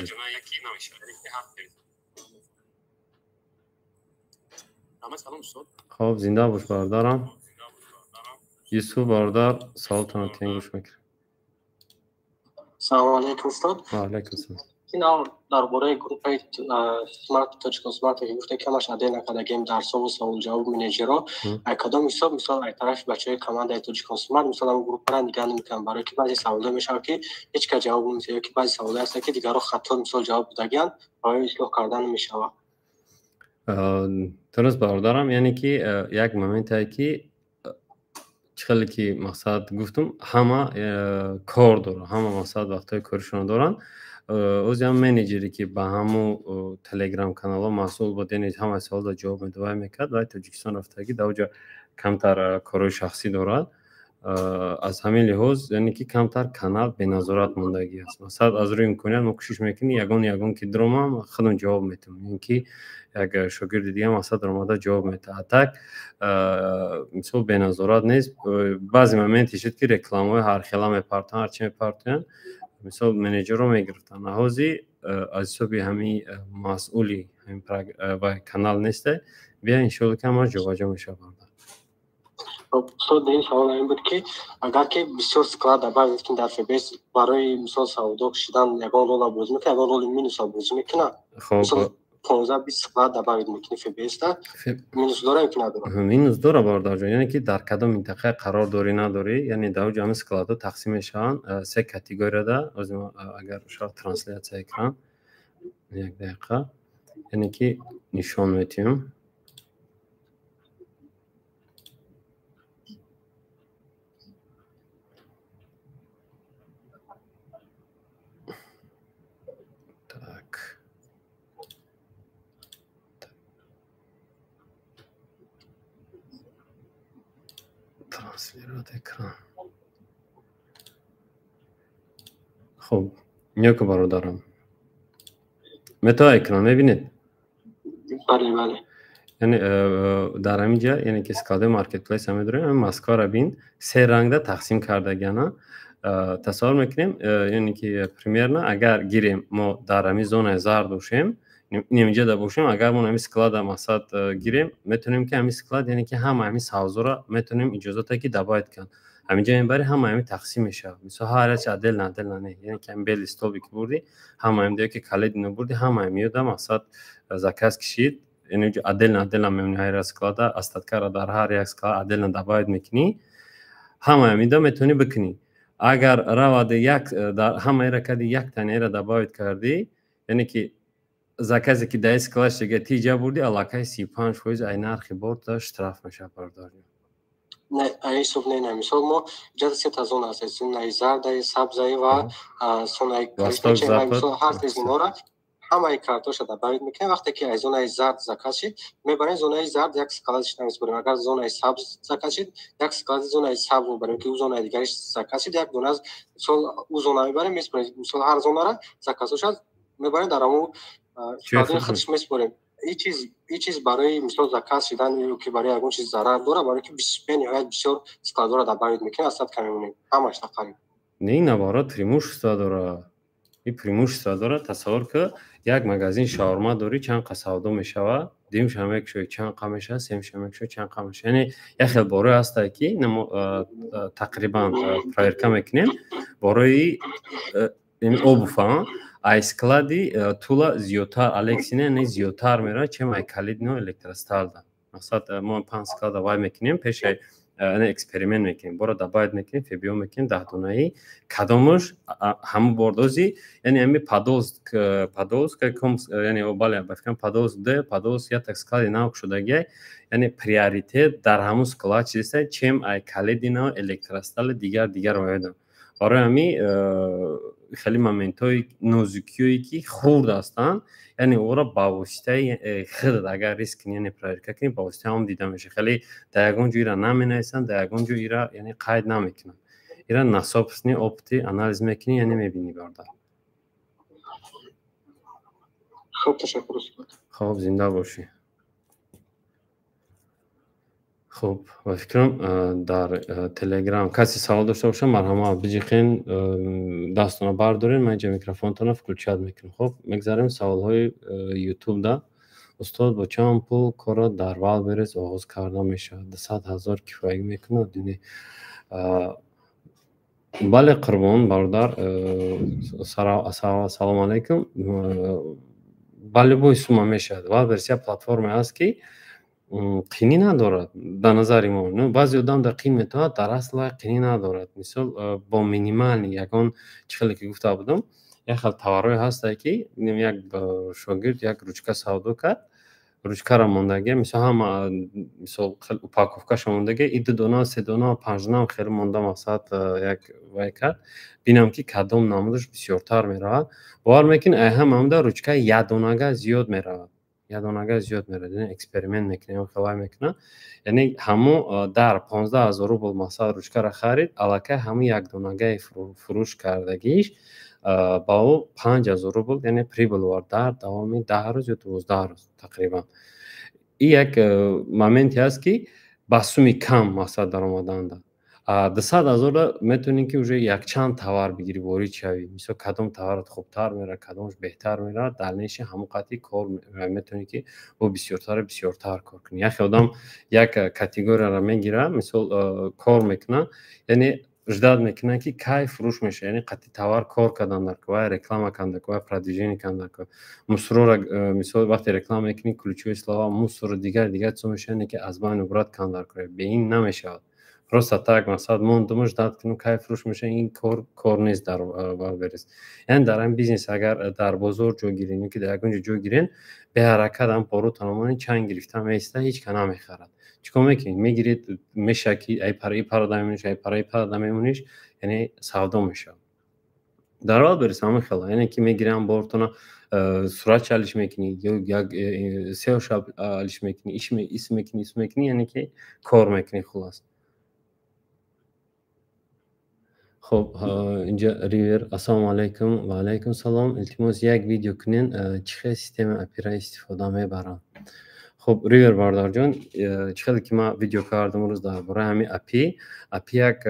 Раҳмат, салом, устод. Хоб, зинда бош, бародарам. Юсуф бародар, саволтонро тен, гӯш мекунем. Салому алайкум, устод. Ва алайкум салом. Инам дар бораи группаи смарт точка смарт, ки гуфте, камаш отдельно кардагем дарсову саволҷавоб, менеҷеро ай кадом ҳисоб, мисол, ай тарафи бачаҳои командаи Тоҷикон Смарт, мисол, ам группара нигаҳ намекунам, барое ки баъзе саволҳо мешавад, ки ҳеҷ кас ҷавоб намедиҳад, ё ки баъзе саволҳое ҳастанд, ки дигарро хато, мисол, ҷавоб додагианд ва оё ислоҳ кардан намешавад? Дуруст, бародарам, яъне ки як моментае, ки чӣ хеле ки мақсад гуфтум, ҳама кор дорад, ҳама, мақсад, вақтҳои коришонро доранд. Озиам менеҷере, ки ба ҳамун телеграм каналҳо масъул буд, яъне ҳамаи саволро ҷавоб медод, мекард, вай Тоҷикистон рафтагӣ, дар оҷа камтар корҳои шахсӣ дорад. Аз ҳамин лиҳоз, яъне ки камтар канал беназорат мондагӣ аст. Масалан, аз рӯи имконият мо кӯшиш мекунем, ягон ки дуромам, худам ҷавоб метавам, ин ки як шогирди дига, мақсад, омада ҷавоб метаҳад. А так, мисол, беназорат нест. Баъзе моменте шуд, ки рекламаҳои ҳархела мепартоянд, ҳарчи мепартоянд, мисол, менеҷерро мегирифтанд. Ҳозир аз ҳисоби ҳамин масъули ҳамин канал несте, бия, иншоалло, ки ҳамаш ҷобаҷо мешавад, бародар. Устод, ин савол ин буд, ки агар ки бисёр склад добавить кунем дар ФБС, барои мисол савдо шидан ягон рола бозӣ мекунад, ягон роли минуса бозӣ мекунад? Хоб. 15-20 склад добавить мекунӣ ФБС-да, минус дора ё ки надора? Минус дора, бародарҷон. Яъне ки дар кадом минтақа қарор дорӣ, надорӣ, яъне дар оҷа ҳамин складҳо тақсим мешаванд се категорияда. Ҳозир агар шавад, трансляция экран, як дақиқа, яъне ки нишон метиҳам. Так. Транслировать экран. Хуб, нёка бародарам. Метавонад экран мебинед? Бале, бале. Яъне дар ҳамин ҷа, яъне ки складои маркетплейса медорем, ҳамин Москваро бин, се рангда тақсим кардагиана. Тасаввур мекунем, яъне ки примерно агар гирем, мо дар ҳамин зонаи зард бошем, инаминҷа бошем, агар мо ҳамин склада мақсад гирем, метавонем ки ҳамин склад, яъне ки ҳама ҳамин савзора метавонем иҷозата ки добавить кунем. Ҳаминҷа мебари, ҳама ҳамин тақсим мешавад. Мисол, ҳар як отдельно отдельно не, яъне ки ҳамин белый столбик бурди, ҳама ҳамин ки Каледино бурди, ҳама ҳамиёда мақсад заказ кишид, яъне отдельно отдельно мемонӣ ҳар як склада, остаткаро дар ҳар як склад отдельно добавить мекунӣ, ҳама ҳамида метавонӣ бикунӣ. Агар равади як дар ҳамаеро карди, як танаеро добавить кардӣ, яъне ки заказе ки дар склад шига ти ҷа бурди, аллакай 35% ай нархи бор штраф мешавад, бародарҷон. Не, ай ҳисоб не, не. Мисол, мо иҷоза сета зона аст: зонаи зардаи, сабзаи ва зонаи. Мисол, ҳар се зонора ҳамаи картоша добавить мекунем. Вақте ки аз зонаи зард заказ шид, мебарем зонаи зард, як складиш намесупорем. Агар зонаи сабз заказ шид, як склади зонаи сабз мебарем, ки ӯ зонаи дигариш заказ шид, як дона, мисол, ӯ зона мебарем, месупорем. Мисол, ҳар зонара заказоша мебарем, дар ҳамун складои худш месупорем. Ин чиз барои, мисол, заказ шидан ё ки барои ягон чиз зарар дорад? Барои ки бениҳоят бисёр складора добавить мекунем, остатка мемонем ҳамаш тақриб. Не, наоборот, преимущество дорад. И преимущество дорад. Тасаввур ки, як магазин шаурма дорӣ, чанд қа савдо мешавад, дуюмша мекушоӣ, чанд қа мешавад, сеюмша мекушоӣ, чанд қа мешавад. Яъне як хел борое ҳастае, ки тақрибан проверка мекунем, борои обувь ай склади Тула зиёдтар, Алексина, яъне зиёдтар меравад, чем ай Каледино, Электросталда. Мақсад, мо панҷ склада вай мекунем, пешай эксперимент мекунем, бора добавить мекунем, ФБО мекунем 10 донаи, кадомаш ҳамун бордози, яъне ҳами Подолск, Подолск, яъне бале, ба фикрам, Подолск д Подолск як склади нав шудагиай, яъне приоритет дар ҳамун склад чизеста, чем ай Каледино, Электростали, дигар дигар ояда. Барои ҳами хеле моментҳои нозукиҳое ки хурд ҳастанд, яъне ӯро ба воситаи худат агар риск кунӣ, яъне проверка кунӣ, ба воситаи ҳам дида мешавад. Хеле дар ягон ҷо ира наменависанд, дар ягон ҷо ира, яъне, қайд намекунанд. Ира на собственный опыти анализ мекунӣ, яъне мебинӣ, бародар. Хуб, ташаккур. Хуб, зинда бошӣ. Хуб, ба фикрам, дар Телеграм касе савол дошта бошад, марҳамат, биҷиқен, дастона бардорен, ман инҷа микрофонтонро включать мекунам. Хуб, мегзарем саволҳои Ютубда. Устод, бо чанд пул корро дар Валберес оғоз карда мешавад? 200 000 кифоягӣ мекунад? Бале, Қурбон бародар, салому алайкум. Ба любой сумма мешавад. Валберес як платформае аст, ки қинӣ надорад ба назари мо. Баъзе одам дар қин метавонад, дар асл вай қинӣ надорад. Мисол, бо минимальный ягон чӣ хеле ки гуфта будам, як хел товарҳое ҳастае, ки як шогирд як ручка савдо кард, ручкаро мондагия, мисол, ҳама, мисол, упаковкаша мондагия, и ду дона, се дона, панҷ донаам хеле монда, мақсад, як вай кард, бинам, ки кадом намудаш бисёртар меравад. Бовар мекунӣ, ай ҳама ручкаи якдонага зиёд меравад, якдонага зиёд меравад. Яъне эксперимент мекунем, хелай мекунад. Яъне ҳамун дар 15 000 рубл, масалан, ручкаро харид, аллакай ҳамун якдонагаи фурӯш кардагиш ба ӯ 5000 рубл, яъне прибыль овард дар давоми 10 рӯз ё 12 рӯз тақрибан. И як моменте аст, ки ба суми кам, мақсад, даромаданда. 200 000-ра метавонӣ, ки уже якчанд товар бигирӣ, ворид шавӣ. Мисол, кадом товарат хубтар меравад, кадомаш беҳтар меравад, дальнейший ҳамон қатъи кор метавонӣ, ки бо бисёртару бисёртар кор кунӣ. Яхе одам як категорияро мегирад, мисол, кор мекунад, яъне ждать мекунад, ки кай фурӯш мешавад, яъне қатъи товар кор кардан дар вай, реклама кардан дар вай, продвижение кардан дар. Мусорро, мисол, вақте реклама мекунӣ, ключевые слова мусору дигар дигар чизо мешавад, ки аз байну бурад кардан дар кор. Бе ин намешавад. Просто так, масалан, мондуму ждать кунам, кай фурӯш мешавад, ин кор нест дар Валберес. Яъне дар ҳамин бизнес агар дар бозор ҷой гирен ё ки дар ягон ҷо ҷой гирен, беҳаракат ҳам порутон монед, чанг гирифта меиста, ҳеҷ ка намехарад. Чӣ кор мекунед? Мегиред, мешавад, ки ай пара и парада мемониш, ай пара и парада мемониш, яъне савдо мешавад. Дар Валберес ҳамин хела, яъне ки мегирам бортона, сурат чалиш мекунӣ ё як сео шаб алиш мекунӣ, ис мекунӣ, ис мекунӣ, яъне ки кор мекунӣ, хулас. Хоб, инҷа Ривер, ассалому алайкум. Ва алайкум салом. Илтимос, як видео кунен, чӣ хел системаи API-ра истифода мебаранд. Хоб, Ривер бародарҷон, чӣ хеле ки ман видео кардам рӯз дар бораи ҳамин API. API як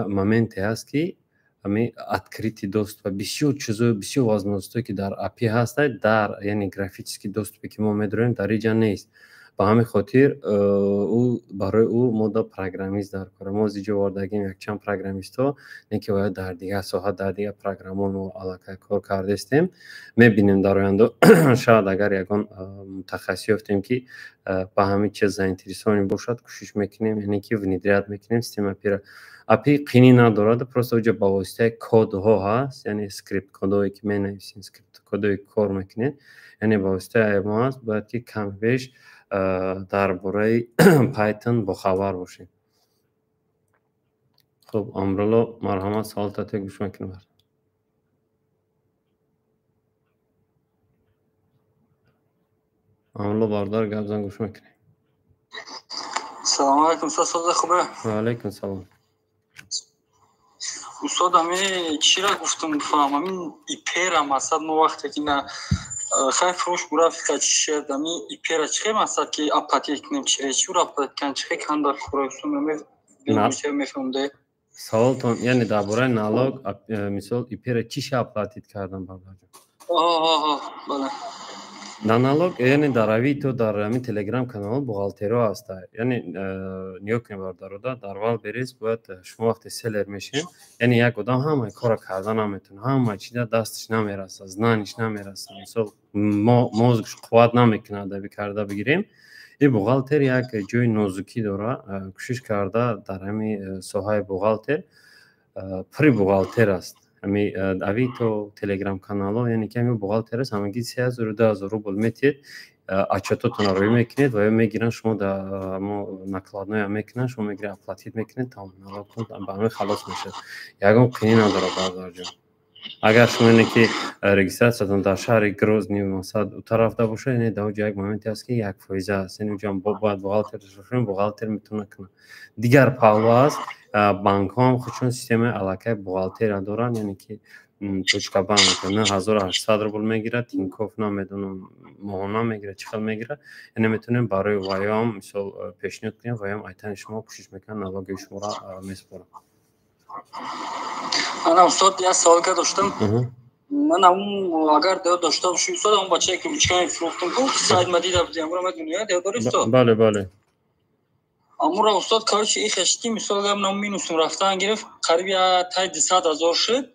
моменте ҳаст, ки ҳамин открытый доступ, бисёр чизо, бисёр возможностҳое, ки дар API ҳастад, дар, яъне, графический доступе, ки мо медорем, дар инҷа нест. Ба ҳамин хотир ӯ барои ӯ мо да программист дар кора. Мо аз инҷо овардагим якчанд программистҳо, не ки бояд дар дигар соҳа, дар дигар программаҳо мо аллакай кор кардастем. Мебинем дар оянда, шояд агар ягон мутахассис ёфтем, ки ба ҳамин чиз заинтересованный бошад, кӯшиш мекунем, яъне ки внедрять мекунем система API-ра. API қинӣ надорад, просто оҷа ба воситаи кодҳо ҳаст, яъне скрипт кодҳое, ки менависем, скрипт кодҳое, ки кор мекунед, яъне ба воситаи мо ҳаст. Бояд ки кам беш дар бораи Python бохабар бошем. Хуб, Амрулло, марҳамат, саволтате гӯш мекунем. Амрулло бародар, гап зан, гӯш мекунем. Салому алайкум, устод, созе хубе? Ва алайкум салом. Устод, ами чира гуфтум, бифаҳмам, амин ИП-ра, масалан, мо вақте ки на хай фурӯш бурафт, чӣ шуд, ами ИП-ра чӣ хел, масалан, ки оплатить кунем, чире чур оплатить кунем, чӣ хел канда кора, устод, мефаҳмде? Саволтон, яъне, дар бораи налог, мисол, ИП-ра чӣ ша оплатить кардан, бародарҷон? Бале. Дар налог, яъне дар Авито, дар ҳамин телеграм канал бухгалтериҳо ҳаста. Яъне нигоҳ кунед, бародарода, дар Вайлдберриз бояд шумо вақте селлер мешем, яъне як одам ҳамаи корро карда наметавонад, ҳама чиза дасташ намерасад, знаниш намерасад, мисол, мозгш қувват намекунад аби карда бигирем. И бухгалтер як ҷои нозукӣ дора, кӯшиш карда дар ҳамин соҳаи бухгалтер, пури бухгалтер аст. Ҳами Авито, телеграм каналҳо, яъне ки ҳамин бухгалтер аст, ҳамагӣ 3000, 2000 рубл метиҳед, отчётотонро рӯй мекунед ва ё мегиранд шумо мо накладноя мекунанд, шумо мегиред, оплатить мекунед, тамом, налогтон ба ҳамин халос мешавад. Ягон қинӣ надорад, бародарҷон. Агар шумо, яъне ки, регистратсиятон дар шаҳри Грозный, масалан, у тарафда бошад, яъне дар оҷа як моменте ҳаст, ки 1% аст, яъне оҷа бояд бухгалтер дошта бошем, бухгалтер метавонад кунад. Дигар паҳлӯ аст, банкҳо ҳам худшон системаи аллакай бухгалтерия доранд, яъне ки Точка банк 9800 рубл мегирад, Тинькофф намедонам, моҳона мегирад, чӣ хел мегирад. Яъне метавонем барои ваёам, мисол, пешниҳод кунем, ваёам айтани шумо кӯшиш мекунанд, налоги шуморо месупоранд. Ана, устод, як саволка доштам. Ман агар део дошта бошӣ, устод, он бачае, ки ручка мефурӯхтам, гуфт сайт ма дида будем, амро медонӣ, део дорӣ, устод? Бале, бале. Амура, устод, короче, и хешти, мисол, гап нам минусум рафтан гирифт, қариб я тай 200 000 шуд.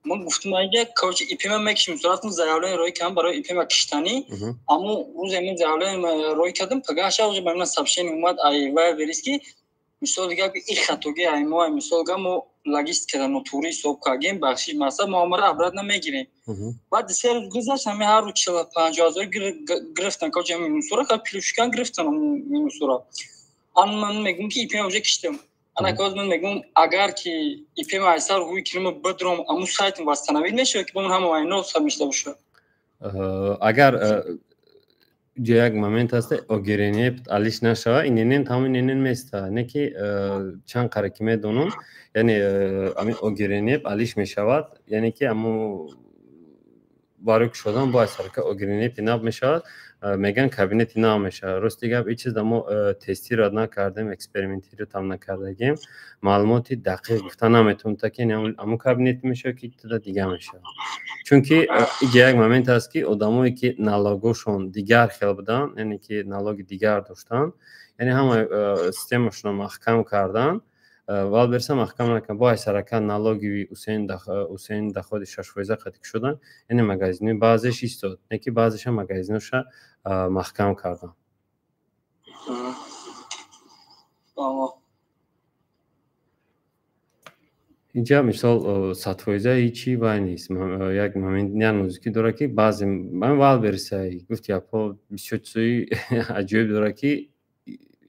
Ман гуфтам, айга, короче, ИП-ма мекишим, рафтам, заявление рӯй кардам барои ИП-ма киштанӣ. Аммо рӯзе ман заявление рӯй кардам, пагаҳ уже ба ман сообщение омад ай Вайлдберриз, ки мисол гап и хатоги ай мо, мисол гап, мо логистикада нотуғри ҳисоб кардем, бахшиш, масалан, мо амара обратно мегирем. Баъд 3 рӯз гузашт, ҳами ҳар рӯз 40-50 ҳазор гирифтан, короче, минусура плюшкан гирифтан минусура. Ан ман мегӯм, ки ИП-ма уже киштам. Ана коз ман мегӯм, агар ки ИП-ма айсар ҳуи кирима бидром, аму сайтм восстановить мешавад, ки бо ҳама айно мешта бошад? Агар ҷо як момент ҳаст, ОГРН алиш нашава, ИНН тамоми ИНН места, не ки чанд қаре ки медонам, яъне ами ОГРН алиш мешавад, яъне ки аму барои кушодан бояд сарка ОГРН нав мешавад, меган кабинети нав мешавад. Рости гап, ин чизда мо тестировать накардем, экспериментировать ҳам накардагем, маълумоти дақиқ гуфта наметавонем, та ки аму кабинет мешавад, ки туда дига мешавад, чунки иҷа як момент аст, ки одамое, ки налогошон дигар хел буданд, яъне ки налоги дигар доштанд, яъне ҳама системашонро маҳкам карданд. Вайлдберриса маҳкам накард, бо айсарака налоги усен доходи 6% қатӣ шудан, яъне магазини баъзеш истод, не ки баъзеша магазиноша маҳкам карданд. Инҷа, мисол, 100% ҳичи вай нест, як момент, як нозукӣ дорад, ки баъзе Вайлдберриса гуфти гапҳо бисёр чизои аҷоиб дорад, ки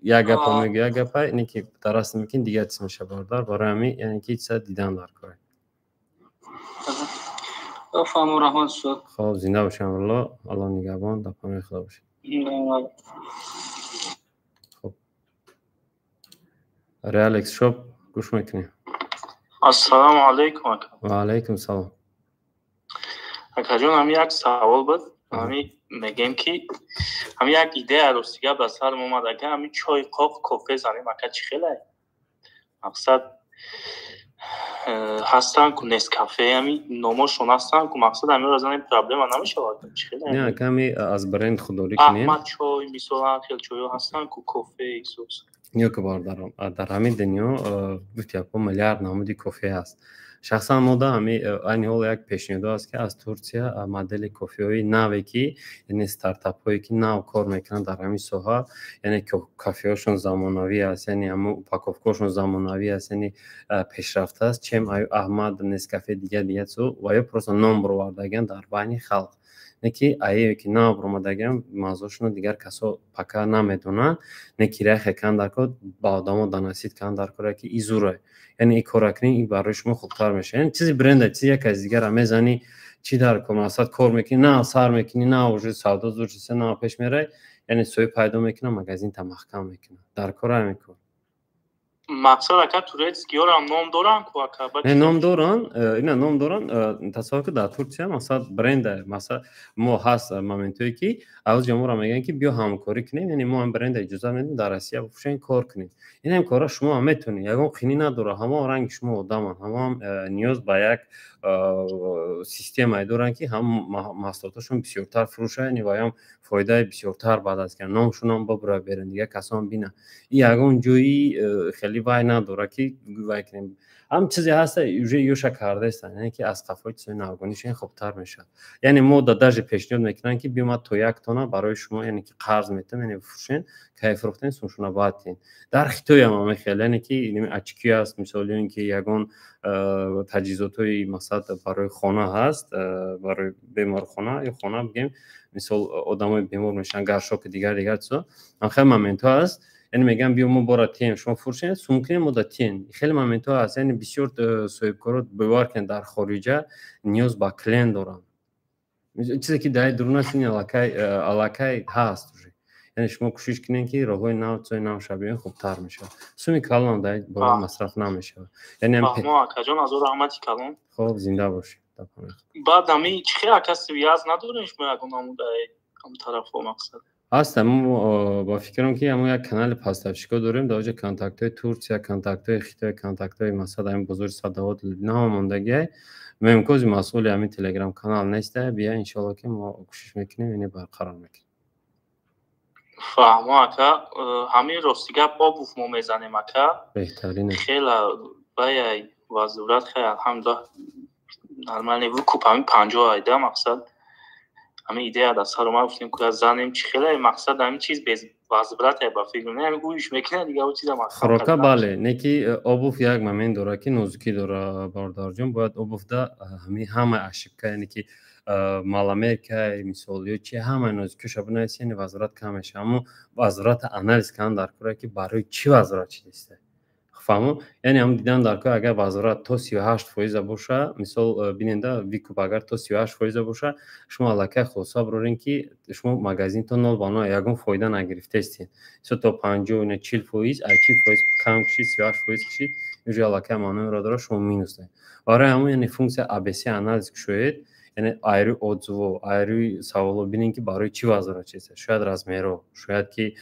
як гапа мегӯ, як гапа, ине ки дар расм мекунӣ, дигар чиз мешавад, бародар. Барои ҳамин, яъне ки чиза дидан дар кор. Фаҳму, раҳмат, устод. Хоб, зинда бошед, Амрулло, Аллоҳ нигаҳбон, дар паноҳи Худо бошед. Хоб, Реалекс шоп, гӯш мекунем. Ассалому алайкум, ака. Ва алайкум салом. Акаҷон, ҳами як савол буд. Ҳами мегем ки ҳами як идея ростига ба сарам омад, ака, ҳами чой қоқ кофе занем, ака, чӣ хелай? Мақсад ҳастанд ку Нескафе, ҳами номошон ҳастанд ку, мақсад ҳамиро занем, проблема намешавад, чӣ хелай? Не, ака, ҳами аз бренд худдорӣ кунем. Аҳмад чой, мисолан, хел чойҳо ҳастанд ку, кофе исус. Ё ки бародарам, дар ҳамин дунё гуфти яко миллиард намуди кофе ҳаст. Шахсан мо да ҳами айни ҳол як пешниҳодо аст, ки аз Турсия модели кофеҳои наве, ки яъне стартапҳое, ки нав кор мекунанд дар ҳамин соҳа, яъне кофеҳошон замонавӣ аст, яъне ҳамон упаковкаҳошон замонавӣ аст, яъне пешрафта аст, чем аю Аҳмад, Нескафе, дигар дигар чизо, ва ё просто ном баровардагиан дар байни халқ. Не ки ае ки нав баромадагиан, мавзӯъшонро дигар касо пока намедонанд, не ки райхе кан дар кор, ба одамо доносить кан дар кора, ки и зура, яъне и кора кунӣ, и барои шумо хубтар мешавад. Яъне чизи бренда, чизи як аз дигара мезанӣ, чӣ дар кор, мақсад кор мекунӣ, нав сар мекунӣ, нав уже савдо зур чизе нав пеш мерай, яъне соҳиб пайдо мекунад, магазинта маҳкам мекунад. Дар кор ҳамин кор. Мақсад, ака, турецкиёрам ном доранд ку, ака? Не, ном доранд, ина ном доранд. Тасаввур кун, дар Турсия масалан бренда, масалан мо ҳаст моментҳое, ки аввал ҷамоаро мегӯянд, ки биё ҳамкорӣ кунем, яъне мо ҳам бренда иҷозат медиҳем, дар Россия бифурӯшем, кор кунем. Ин ҳам кора шумо ҳам метавонед, ягон қинӣ надорад, ҳамон ранги шумо одаманд, ҳамон ниёз ба як системае доранд, ки ҳам маҳсулоташон бисёртар фурӯшад, яъне ваям фоидаи бисёртар баъд аз кунанд, номшонам бибурад берун, дигар касон бинанд. Ин ягон ҷои хеле вай надорад, ки вай кунем. Ҳам чизе ҳаста, уже ёша кардаистанд, яъне ки аз қафои чизои навгонишон хубтар мешавад. Яъне мо да даже пешниҳод мекунанд, ки биё, ман то як тона барои шумо, яъне ки қарз метам, яъне фурӯшен, кай фурӯхтен, сумшона баъд тиҳен. Дар Хитоям ҳама хел, яъне ки очки аст, мисол, ё ин ки ягон таҷҳизотҳои масалан барои хона ҳаст, барои беморхона ё хона бигем, мисол, одамои бемор мешаванд, горшоки, дигар дигар чизо, ҳам хел моментҳо ҳаст. Яъне мегӯям, биё, мо бора тиҳем, шумо фурӯшен, сум кунем, мо да тиҳем. Хеле моментҳо ҳаст, яъне бисёр соҳибкоро, бовар кунед, дар хориҷа ниёз ба клиент доранд. Чизе ки дар дурун аст, ин аллакай ҳаст уже. Яъне шумо кӯшиш кунед, ки роҳҳои нав, чизои нав шабиён, хубтар мешавад. Суми калонам дар бора масраф намешавад. Яъне акаҷон, азор раҳмати калон. Хоб, зинда бошед. Баъд ами чӣ хел, ака, связ надорем шумо ягон намудаи ам тарафҳо, мақсад? Ҳастам, мо ба фикрам, ки ҳамон як канали поставщико дорем, дар оҷа контактҳои Турсия, контактҳои Хитой, контактҳои масалан ҳамин бозори Садовод ҳама мондагиай. Мемкози масъули ҳамин телеграм канал неста, бия, иншоалло, ки мо кӯшиш мекунем, яъне барқарор мекунем. Фаҳмо, ака. Ҳамин рости гап, обуф мо мезанем, ака. Беҳтарин. Хела ваяй вазурат, хел, алҳамдулиллаҳ, нормально. Выкуп ҳамин 50 айда, мақсад ҳамин идея дар сар омад, гуфтем, куда занем, чӣ хеле, мақсад ҳамин чиз без возврата ба фикр не, ҳамин гӯиш мекунад, дигар чиза мақсад. Хӯрока бале, не ки обуф як момент дорад, ки нозукӣ дорад, бародарҷон, бояд обуфда ҳамин ҳама ошибка, яъне ки маломерка, мисол, ё чи, ҳамаи нозукиша бинависӣ, яъне возврат кам мешавад. Аммо возврата анализ кардан дар кора, ки барои чӣ возврат шудиста. Фаҳмо, яъне ҳам дидан дар кор, агар возврат то 38 фоиза боша, мисол, биненда, выкуп агар то 38 фоиза боша, шумо аллакай хулоса барорем, ки шумо магазинтон нол ба нол, ягон фоида нагирифтаистед. Мисол, то 50 ина 40 фоиз, ай 40 фоиз кам кишид, 38 фоиз кишид, уже аллакай маъноеро дорад, шумо минус доред. Барои ҳамон, яъне функсия ABC анализ кушоед, яъне айрӯи отзыво, айрӯи саволо бинем, ки барои чӣ возврат шудааст. Шояд размеро, шояд ки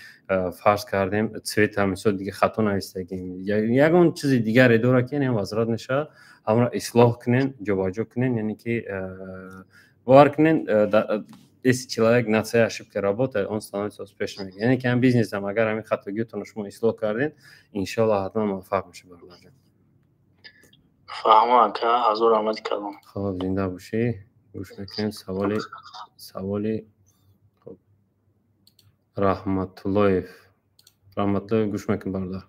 фарз кардем, цвета, мисол, дига хато навистагим, ягон чизи дигаре дорад, ки яъне возврат мешавад, ҳамонро ислоҳ кунен, ҷобаҷо кунен. Яъне ки бовар кунен, если человек над своей ошибкой работает, он становится успешным. Яъне ки ҳам бизнесам агар ҳамин хатогиётонро шумо ислоҳ карден, иншоаллоҳ, ҳатман муваффақ мешавед, бародарҷон. Фаҳмо, ака, ҳазор раҳмати калон. Хоб, зинда бошӣ. Гӯш мекунем саволи Раҳматуллоев. Раҳматуллоев, гӯш мекун, бародар.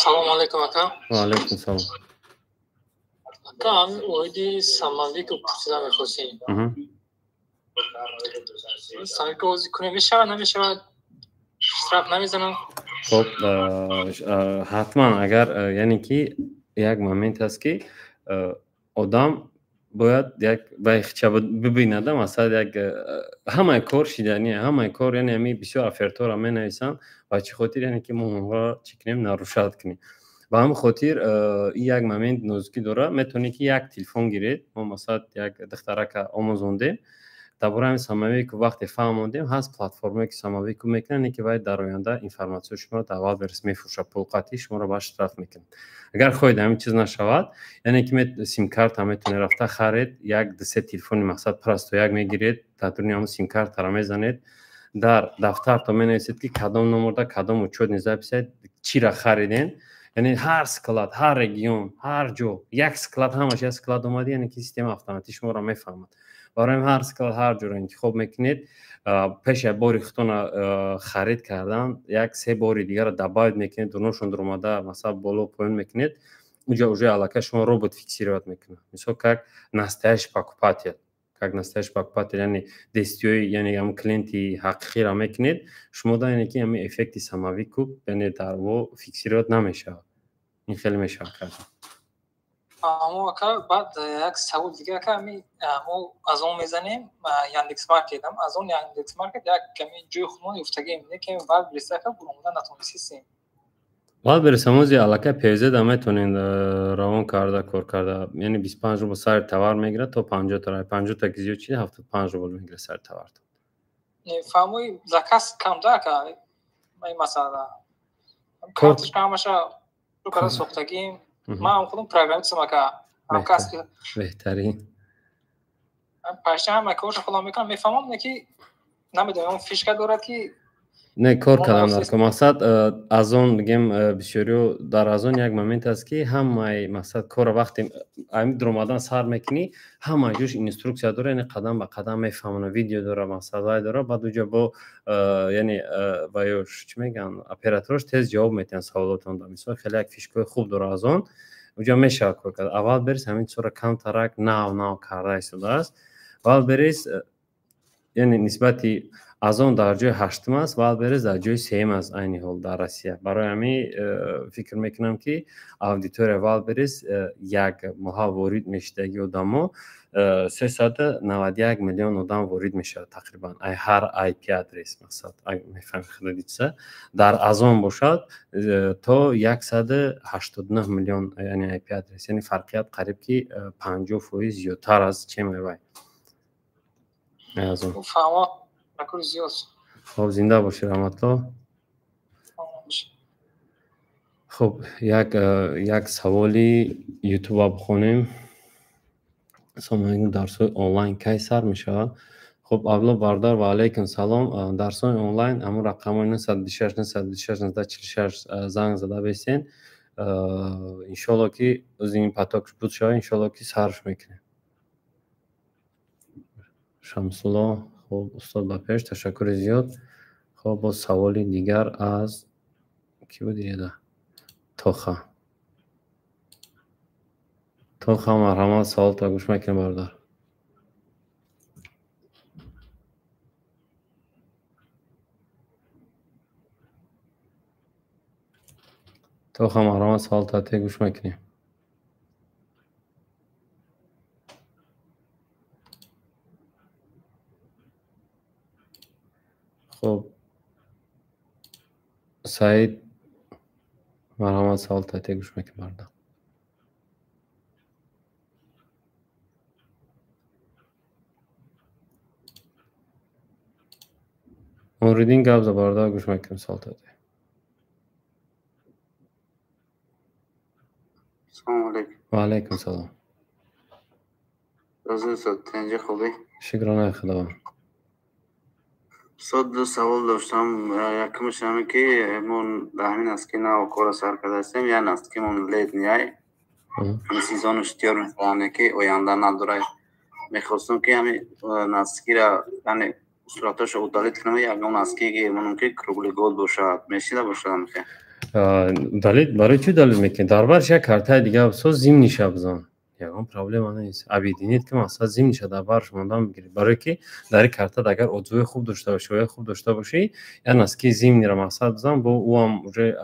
Салому алайкум, ака. Ва алайкум салом. Ака, ҳамин оиди самовыкуп пурсида мехостем. Самовыкуп озӣ кунем, мешавад, намешавад, штраф намезанам? Хоб, ҳатман, агар яъне ки як момент ҳаст, ки одам Бояд як байхча бибинада, масалан, як ҳамаи кор шидани, ҳамаи кор, яъне ҳами бисёр офертҳоро менависанд. Ба чӣ хотир? Яъне ки мо онҳоро чӣ кунем, нарушать кунем. Ба ҳамин хотир ин як момент нозукӣ дорад. Метавонед ки як телефон гиред. Мо, масалан, як духтарака омӯзондем дар бораи ҳамин самовыкуп. Вақте фаҳмондем, ҳаст платформое ки самовыкуп мекунанд, ки вай дар оянда информатсияи шуморо дар Wildberries мефурӯшад, пулқатӣ шуморо ба штраф мекунад. Агар хоҳед ҳамин чиз нашавад, яъне ки симкарта метавонед рафта харед, як дусе телефони, мақсад, просто як мегиред, дар дуруни ҳамон симкартаро мезанед, дар дафтарто менависед, ки кадом номерда, кадом учётный запись чира хариден. Яъне ҳар склад, ҳар регион, ҳар ҷо як склад, ҳамаш як склад омада, яъне ки система автоматӣ шуморо мефаҳмад. Барои ҳар склад, ҳар ҷоро интихоб мекунед. Пеш як бори худтона харид кардан, як се бори дигарро добавить мекунед, дуношон дуромада, масалан, боло поён мекунед. Уҷа уже аллакай шумо робот фиксировать мекунад, мисол, как настоящий покупатель, как настоящий покупатель, яъне действиҳои, яъне ҳамн клиенти ҳақиқиро мекунед шумо да, яъне ки ҳамин эффекти самовыкуп, яъне дар во фиксировать намешавад. Ин хеле мешавад кард. Амо ака, баъд як савол дига, ака. Ами мо Озон мезанем, Яндекс Маркет, Озон, Яндекс Маркет, як ками ҷои худмон ёфтагем, не ки Wildberries, ака, буромада натонистем. Wildberries ҳамози аллакай ПВЗ да метавонед равон карда, кор карда. Яъне 25 рубл сари товар мегирад то 50 та. 50 та ки зиёд чида, 75 рубл мегирад сари товарто. Фаҳмои, заказ кам да, ака, ин масъала. Карточка ҳамаша карда сохтагим. Ман худам программистам, ака, ҳамкасб. Беҳтарин. Пашта ҳама корша худам мекунам, мефаҳмам, не ки намедонам, фишка дорад ки. Не, кор кардам дар ко, мақсад, Озон бигем, бисёриё дар Озон як момент аст, ки ҳамаи, мақсад, корро вақте ами дуромадан сар мекунӣ, ҳамаи ҷош инструксия дора, яъне қадам ба қадам мефаҳмона, видео дора, мақсад, вай дора. Баъд уҷа бо, яъне, ваёш чӣ мегӯянд, операторош тез ҷавоб метиҳанд саволотонда. Мисол, хеле як фишкаҳои хуб дора Озон, уҷа мешавад кор кард. Wildberries ҳамин чизҳоро камтарак нав нав карда истодааст. Wildberries, яъне, нисбати Озон дар ҷои ҳаштум аст, Wildberries дар ҷои сеюм аст айни ҳол дар Россия. Барои ҳамин фикр мекунам, ки аудитория Wildberries як моҳа ворид мешидаги одамо 391 миллион одам ворид мешавад тақрибан ай ҳар IP адрес, мақсад, мефаҳми худоди чиза. Дар Озон бошад то 189 миллион, яъне IP адрес, яъне фарқият қариб ки 50% зиёдтар аст, чем вай Озон. Хоб, зинда бошӣ, Раҳматулло. Хуб, як саволи ютуба бихонем. Ассалому алайкум, дарсҳои онлайн кай сар мешавад? Хуб, Абдулло бародар, ва алайкум салом. Дарсҳои онлайн ҳамон рақамҳои 926 926 1946 занг зада бесен. Иншоалло, ки ози ин поток буд шавад, иншоалло, ки сарш мекунем. Шамсулло, хуб, устод, ба пеш, ташаккури зиёд. Хуб, боз саволи дигар аз кӣ буд? Еда Тоха. Тоха, марҳамат, саволто гӯш мекунем, бародар. Тоха, марҳамат, саволто те, гӯш мекунем. Хуб, Саид, марҳамат, саволто те, гӯш мекунем, бародар. Муриддин, гап за, бародар, гӯш мекунем саволто те. Салому алейкум. Ва алайкум салом. Розӣ, устод, тинҷи, хубӣ? Шукронаи Худованд. Устод, ду савол доштам. Якумаш ҳаме, ки мо дар ҳамин носки нав корро сар карда ҳастем, як носкимон летний, ҳамин сезонаш тиёр мешавад, ки оянда надорад. Мехостам, ки ҳамин носкира, яъне сураташро удалить кунам, ягон носки ки монам, ки круглый год бошад, мешида бошад ҳамихе? Удалить, барои чӣ удалить мекунӣ? Дар барш як картаи дига бисоз, зимний ша бизан. Ягон проблема нест. Объединить ки, мақсад, зимний ша дар барш мондан бигирӣ, барое ки дар ин картат агар отзыв и хуб дошта бошӣ, оя хуб дошта бошӣ, як носки зимний ро, мақсад, бизан, бо ӯам уже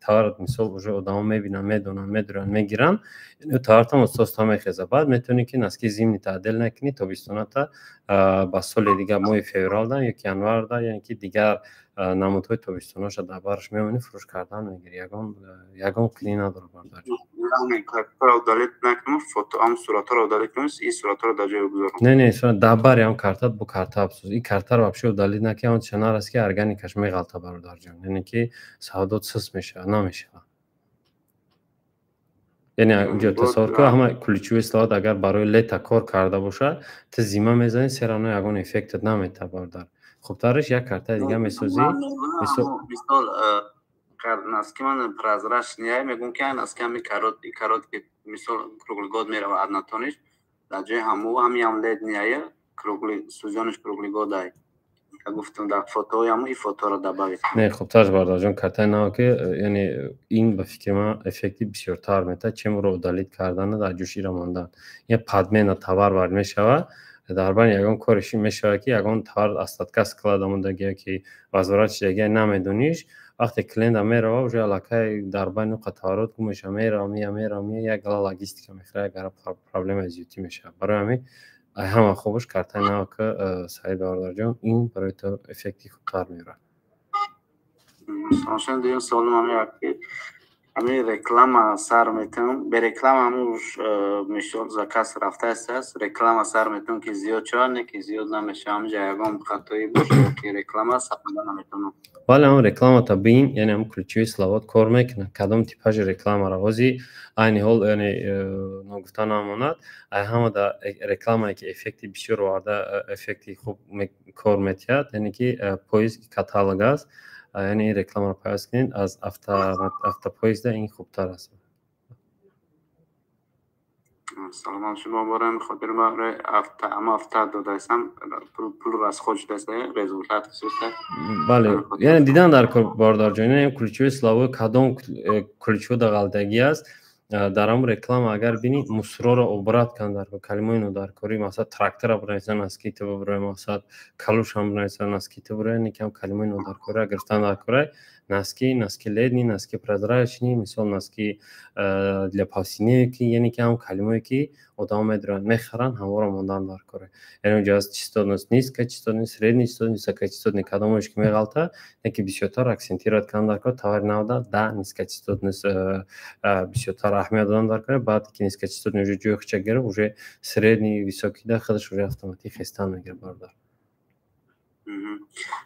товарат, мисол, уже одамо мебинанд, медонанд, медуранд, мегиранд, товартам оста мехеза. Баъд метавонӣ ки носки зимний та отдельно накунӣ, тобистоната ба соли дига, моҳи февралда ёки январда, яъне ки дигар намудҳои тобистонаша дар барш мемонӣ, фурӯш кардан мегирӣ. Ягон қинӣ надорад, бародарҷон. Не, не, дар бари ҳам картат бо карта абсӯз, ин картаро вообще удалить накунӣ, он чанар аст ки органикаш меғалта, бародарҷон, яъне ки савдот сус мешавад, намешавад. Яъне инҷо тасаввур кун, ҳама ключевые слова агар барои лето кор карда бошад, ту зима мезанӣ, все равно ягон эффектат наметавад, бародар. Хубтараш як картаи дига месозӣ. Мисол, носки ман прозрачный, мегӯм ки носки ҳами короткий, мисол, круглый год мерава, однотонный ш дар ҷои ҳаму ҳамиам летний, круглый, сезон ш круглый год ай, гуфтам, дар фотои ҳаму и фоторо добавить. Не, хубтараш, бародарҷон, картаи нав, ки яъне ин ба фикри ман эффекти бисёртар метавад, чем ӯро удалить кардана, дар ҷӯш ира мондан. Я подмена товар бар мешавад, дар байни ягон кореш мешавад, ки ягон товар остатка склада мондагия, ки возврат шидагия, намедониш. Вақте клиента мерава, уже аллакай дар байни уқа товарот гум мешава, мерава, мия, мерава, мия, як гала логистика мехӯра, як гала проблемаи зиёдтӣ мешавад. Барои ҳамин ҳама хубаш картаи нав, ки Саид бародарҷон, ин барои ту эффекти хубтар меорад. Дуюм суолим ҳамин, ки ҳамин реклама сар метавон, бе реклама ҳамун мисол заказ рафтааст, реклама сар метавон ки зиёд шавад, не ки зиёд намешавад. Ҳамҷа ягон хатоӣ бошад, ки реклама сарда наметавонам? Бале, ҳамн рекламата бин, яъне ҳамн ключевые слова т кор мекунад, кадом типажи рекламаро ҳозир айни ҳол, яъне ногуфта намонад, ай ҳама да рекламае ки эффекти бисёр оварда, эффекти хуб кор метиҳад, яъне ки поиск каталог аст. Яъне ин рекламаро пайваст кунед аз автопоиск да, ин хубтар аст. Саломат шумо. Барои хотир ама авто додаистам, пул расход шудааст, результат суста. Бале, яъне дидан дар кор, бародарҷон, яъне ключевые слова, кадом ключҳо дағалтагӣ аст дар ҳамн реклама. Агар бинӣ, мусорро убрать кан дар калимаи нодаркорӣ, масалан, трактора бинависан, носки ту бибурой, мақсад, калушам бинависан, носки ту бурой, яъне кам калимаи нодаркорӣ гирифтан дар корай. Носки, носки летний, носки прозрачный, мисол, носки для повседневки, яъне ки ҳам калимое ки одамо медуранд, мехаранд, ҳаморо мондан дар коре. Яъне онҷо аст частотность низкочастотный, средний частотный, высокочастотный, кадомош ки меғалта, яке бисёртар акцентировать кардан дар кор. Товари навда да низкочастотность бисёртар аҳамият додан дар кор. Баъд ки низкочастотный уже ҷои худша гирифт, уже средний, высокий да худаш уже автоматик хестан мегирад, бародар.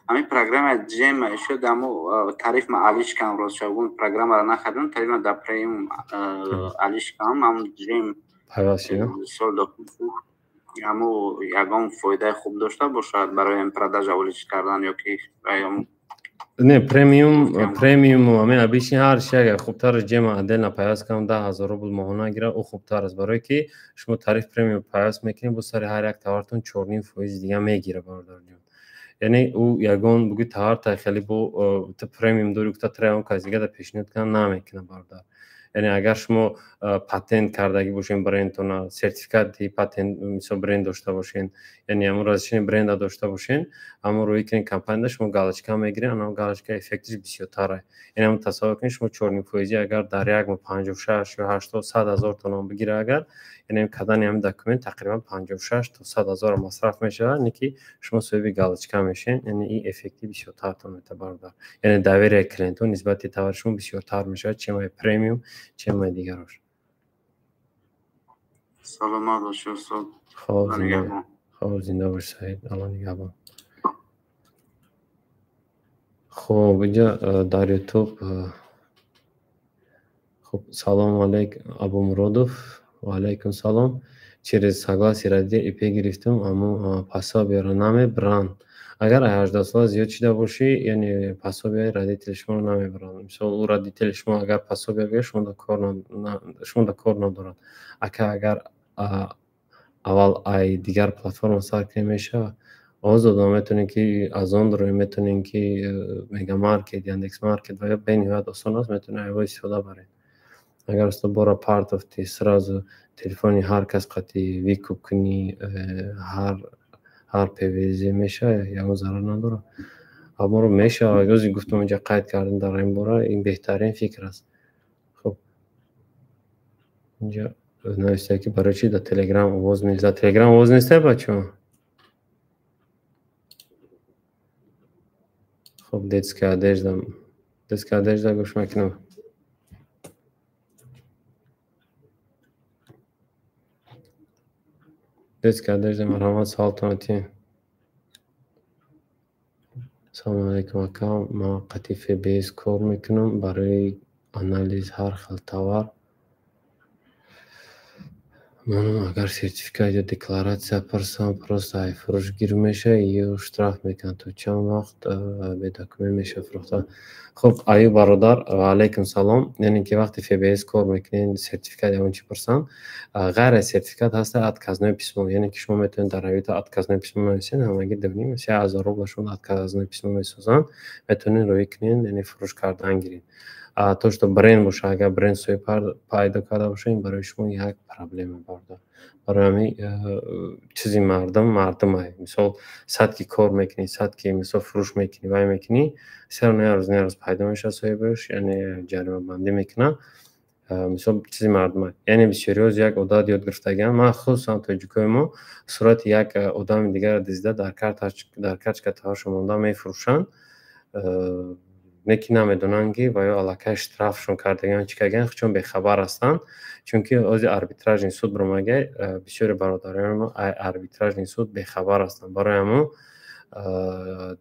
Ҳамин программа ҷема шуд, аммо тариф ма алиш кам, рост шавгун программаро нахардам, тарифма дар премиум алиш кам, ам ҷем пайваст шид. Сол аммо ягон фоидаи хуб дошта бошад барои продажа увеличить кардан ё ки? Не, премиум, премиум ҳамин обычный ҳар чи агар хубтар, ҷема отдельно пайваст кардам, 10 000 рубл моҳона гирад, ӯ хубтар аст, барое ки шумо тариф премиум пайваст мекунед, бо сари ҳар як товартон 4,5% дига мегирад, бародарҷон. Яъне ӯ ягон буги товарта хеле бо ту премиум дори гуфта, тра ягон кас дига да пешниҳод кунад намекунад, бародар. Яъне агар шумо патент кардагӣ бошен брендтона, сертификати патент, мисол, бренд дошта бошен, яъне ҳамон разрешение бренда дошта бошен, ҳамон рӯи кунед компанияда, шумо галочка мегиред, ана галочка эффектиш бисёртар. Яъне ҳамон тасаввур кунед, шумо 4,5 фоизӣ агар дар як моҳ 56 ё 80, 100 000 тонам бигира агар, яъне кардани ҳамин документ тақрибан 56 то 100 ҳазорро масраф мешавад, не ки шумо соҳиби галочка мешавед. Яъне ин эффекти бисёртартон метавад, бародар. Яъне доверие клиентҳо нисбати товари шумо бисёртар мешавад, чем ай премиум, чем ай дигарош. Саломат бошед, устод. Хоб, зинда бош, Саид, Алло нигаҳбон. Хоб, инҷа дар Ютуб. Хуб, салому алейк, Абумуродов. Ва алайкум салом. Через согласие родителей ИП гирифтам, аммо пособия ро намебаранд. Агар 18 сола зиёд шида бошӣ, яъне пособия и родители шуморо намебаранд. Мисол, ӯ родители шумо агар пособия бигирад, шумо да кор надорад. Ака, агар аввал ай дигар платформа сар кунем, мешавад? Озодо метавонем ки Озон дорем, метавонем ки Мегамаркет, Яндекс Маркет ва ё бениҳоят осон аст, метавонем айво истифода барем. Агар устод бора партофти, сразу телефони ҳар кас қати выкуп кунӣ, ҳар ПВЗ мешава, ягон зарар надорад. Аморо мешава, ози гуфтам, инҷа қайд кардем дар ин бора, ин беҳтарин фикр аст. Хуб, инҷа нависта, ки барои чӣ дар Телеграм овоз нест? Дар Телеграм овоз неста, бачаҳо? Хуб, детская одежда, детская одежда, гӯш мекунам. Детская одежда, марҳамат, саволтон атием. Салому алайкум, ака, ман қати ФБС кор мекунам барои анализ ҳар хел товар. Манам агар сертификат ё декларатсия пурсам, просто ай фурӯш гир меша ё штраф мекунанд? То чанд вақт бедокумент меша фурӯхта? Хуб, аюб бародар, ва алайкум салом. Яъне ки вақте ФБС кор мекунед, сертификат ягон чӣ пурсанд, ғайр аз сертификат ҳаста отказное письмо, яъне ки шумо метавонед дар Авито отказное письмо нависед, ҳамагӣ 2,5-3 ҳазор рубла шумо отказное письмо месозанд, метавонед роӣ кунед, яъне фурӯш кардан гиред. То что бренд боша, агар бренд соҳиб пайдо карда боша, ин барои шумо як проблема, бародар. Барои ҳамин чизи мардум мардумай. Мисол, сад ки кор мекунӣ, сад ки, мисол, фурӯш мекунӣ, вай мекунӣ, все равно як рӯз, на як рӯз пайдо мешавад соҳибаш, яъне ҷаримабандӣ мекунад. Мисол, чизи мардумай. Яъне бисёриҳо як одат ёд гирифтагианд, махсусан тоҷикои мо, сурати як одами дигарро дизда, дар карточка таваршон монда мефурӯшанд, не ки намедонанд, ки ва ё аллакай штрафшон кардагианд, чӣ кардагианд, худшон бехабар ҳастанд. Чунки ози арбитражный суд биромагай, бисёри бародарони мо арбитражный суд бехабар ҳастанд. Барои ҳамон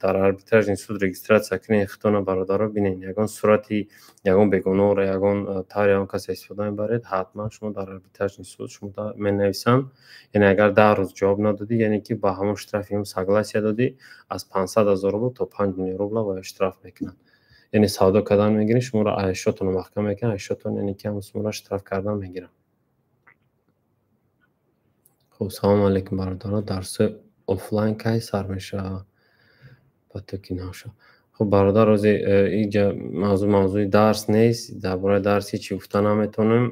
дар арбитражный суд регистрация кунед худтона, бародаро. Бинед, ягон сурати ягон бегуноҳро, ягон таври ягон касе истифода мебаред, ҳатман шумо дар арбитражный суд шумо менависанд. Яъне агар 10 рӯз ҷавоб надодӣ, яъне ки ба ҳамон штрафи ҳам согласие додӣ, аз 500 000 рубл то 5 миллион рубла бояд штраф мекунанд. Яъне савдо кардан мегирӣ, шуморо айшотонро маҳкам мекунанд, айшотон, яъне ки ҳамон суммаро штраф кардан мегиранд. Хуб, салому алайкум, бародаро, дарсҳои офлайн кай сар мешавад? Ба то ки набошад. Хуб, бародар, ози инҷа мавзӯъ мавзӯи дарс нест, дар бораи дарс ҳечи гуфта наметавонем.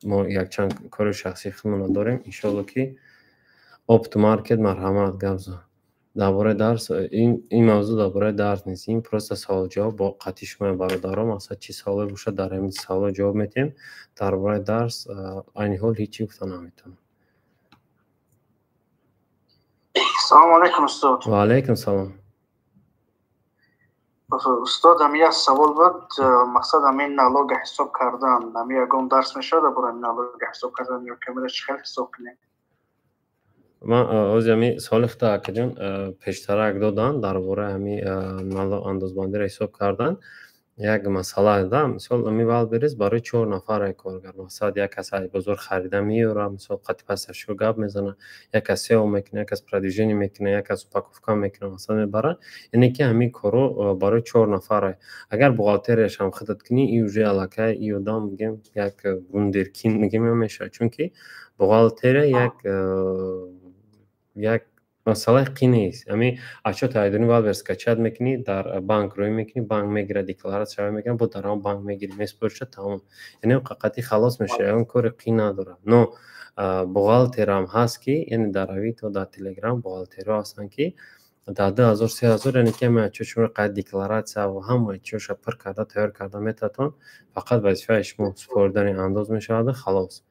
Мо якчанд кори шахсии худмонро дорем, иншоалло ки. Опт маркет, марҳамат, гап зан. Дар бораи дарс, ин мавзӯъ дар бораи дарс нест, ин просто савол-ҷавоб бо қатъи шумо, бародаро. Мақсад, чӣ саволе бошад, дар ҳамин саволо ҷавоб медиҳем. Дар бораи дарс айни ҳол ҳеҷ чӣ гуфта наметавонам. Салому алайкум, устод. Ва алайкум салом. Устод, ҳами як савол буд. Мақсад, ҳамин налога ҳисоб кардан, ҳами ягон дарс мешавад дар бораи налога ҳисоб кардан ё камера чӣ хел ҳисоб кунем? Ман ози ҳами саволи худта, акаҷон, пештарак додам дар бораи ҳами андозбандиро ҳисоб кардан. Як масъала да, мисол, ҳами Вайлдберриз барои чор нафар коргар. Мақсад, як кас аз бозор харида меёрад, мисол, қати поставщико гап мезанад, як кас SEO мекунад, як кас продвижение мекунад, як кас упаковка мекунад, масалан, мебарад. Яъне ки ҳамин корҳо барои чор нафаре. Агар бухгалтерияшам худат кунӣ, и уже аллакай и одам, мегем, як вундеркинд, мегем, мешавад, чунки бухгалтерия як масъалаи қин нест. Ҳами отчёти айдони Вайлдберриз скачать мекунӣ, дар банк рӯй мекунӣ, банк мегирад, декларатсия мекунад, бо дар ҳамон банк мегирӣ, месупориша, тамом. Яъне қати халос мешавад, ягон кори қин надорад. Но бухгалтерам ҳаст, ки яъне дар Авито, дар Телеграм бухгалтерҳо ҳастанд, ки дар 2000, 3000, яъне ки ҳамаи отчёт шуморо қайд, декларатсия ва ҳамаи чизҳоша пур карда, тайёр карда метавонад. Фақат вазифаи шумо супоридани андоз мешаваду халос.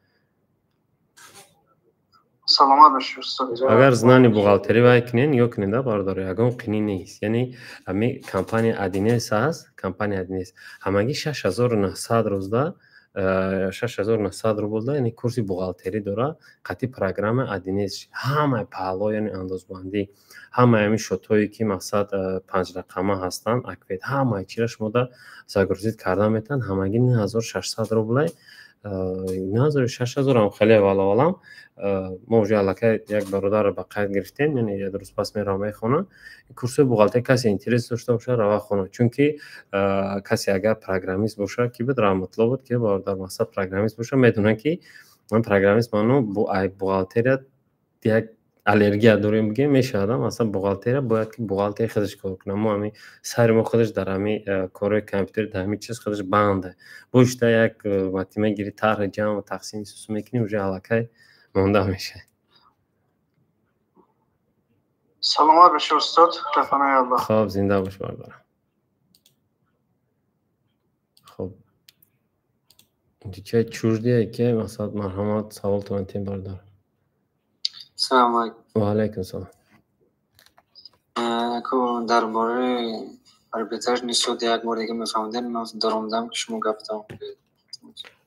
Саломат бошед, устод. Агар знани бухгалтерӣ вай кунед, нигоҳ кунед, бародаро, ягон қинӣ нест. Яъне ҳами компания 1С ҳаст, компания 1С ҳамагӣ 6900 рӯзда, 6900 рублда, яъне курси бухгалтерӣ дорад қати программа 1С, ҳамаи паҳло, яъне андозбандӣ, ҳамаи ҳамин счётҳое, ки, мақсад, панҷрақама ҳастанд, аквед, ҳамаи чиро шумода загрузить карда метавонад. Ҳамагӣ 9600 рублай, 9000, 6000 ҳам хеле валовалам. Мо уже аллакай як бародарро ба қайд гирифтем, яъне як рӯз пас меравам, мехонам курсҳои бухгалтерӣ. Касе интерес дошта бошад, рава хона, чунки касе агар программист бошад, ки буд, Раҳматулло буд, ки бародар, мақсад, программист бошад, медонад, ки ман программист маъно бухгалтерия як аллергия дорем бигем мешавад. Масалан, бухгалтерия бояд ки бухгалтер худаш кор кунад. Мо ҳами сари мо худаш дар ҳами корҳои компютер, дар ҳами чиз худаш банда. Бошта як матима гири, тарҳи ҷамъ тақсим сусу мекунӣ, уже аллакай монда мешавад. Саломат бошед, устод. Рафанаи Аллоҳ. Хоб, зинда бош, бародарам. Хоб, дичай чуждие ки масалан, марҳамат, саволтон тем, бародар. Салому алайкум. Ва алайкум салом. Дар бораи арбитражный суд як бор дига мефаҳмидем, ман даромадам ки шумо гап тамом.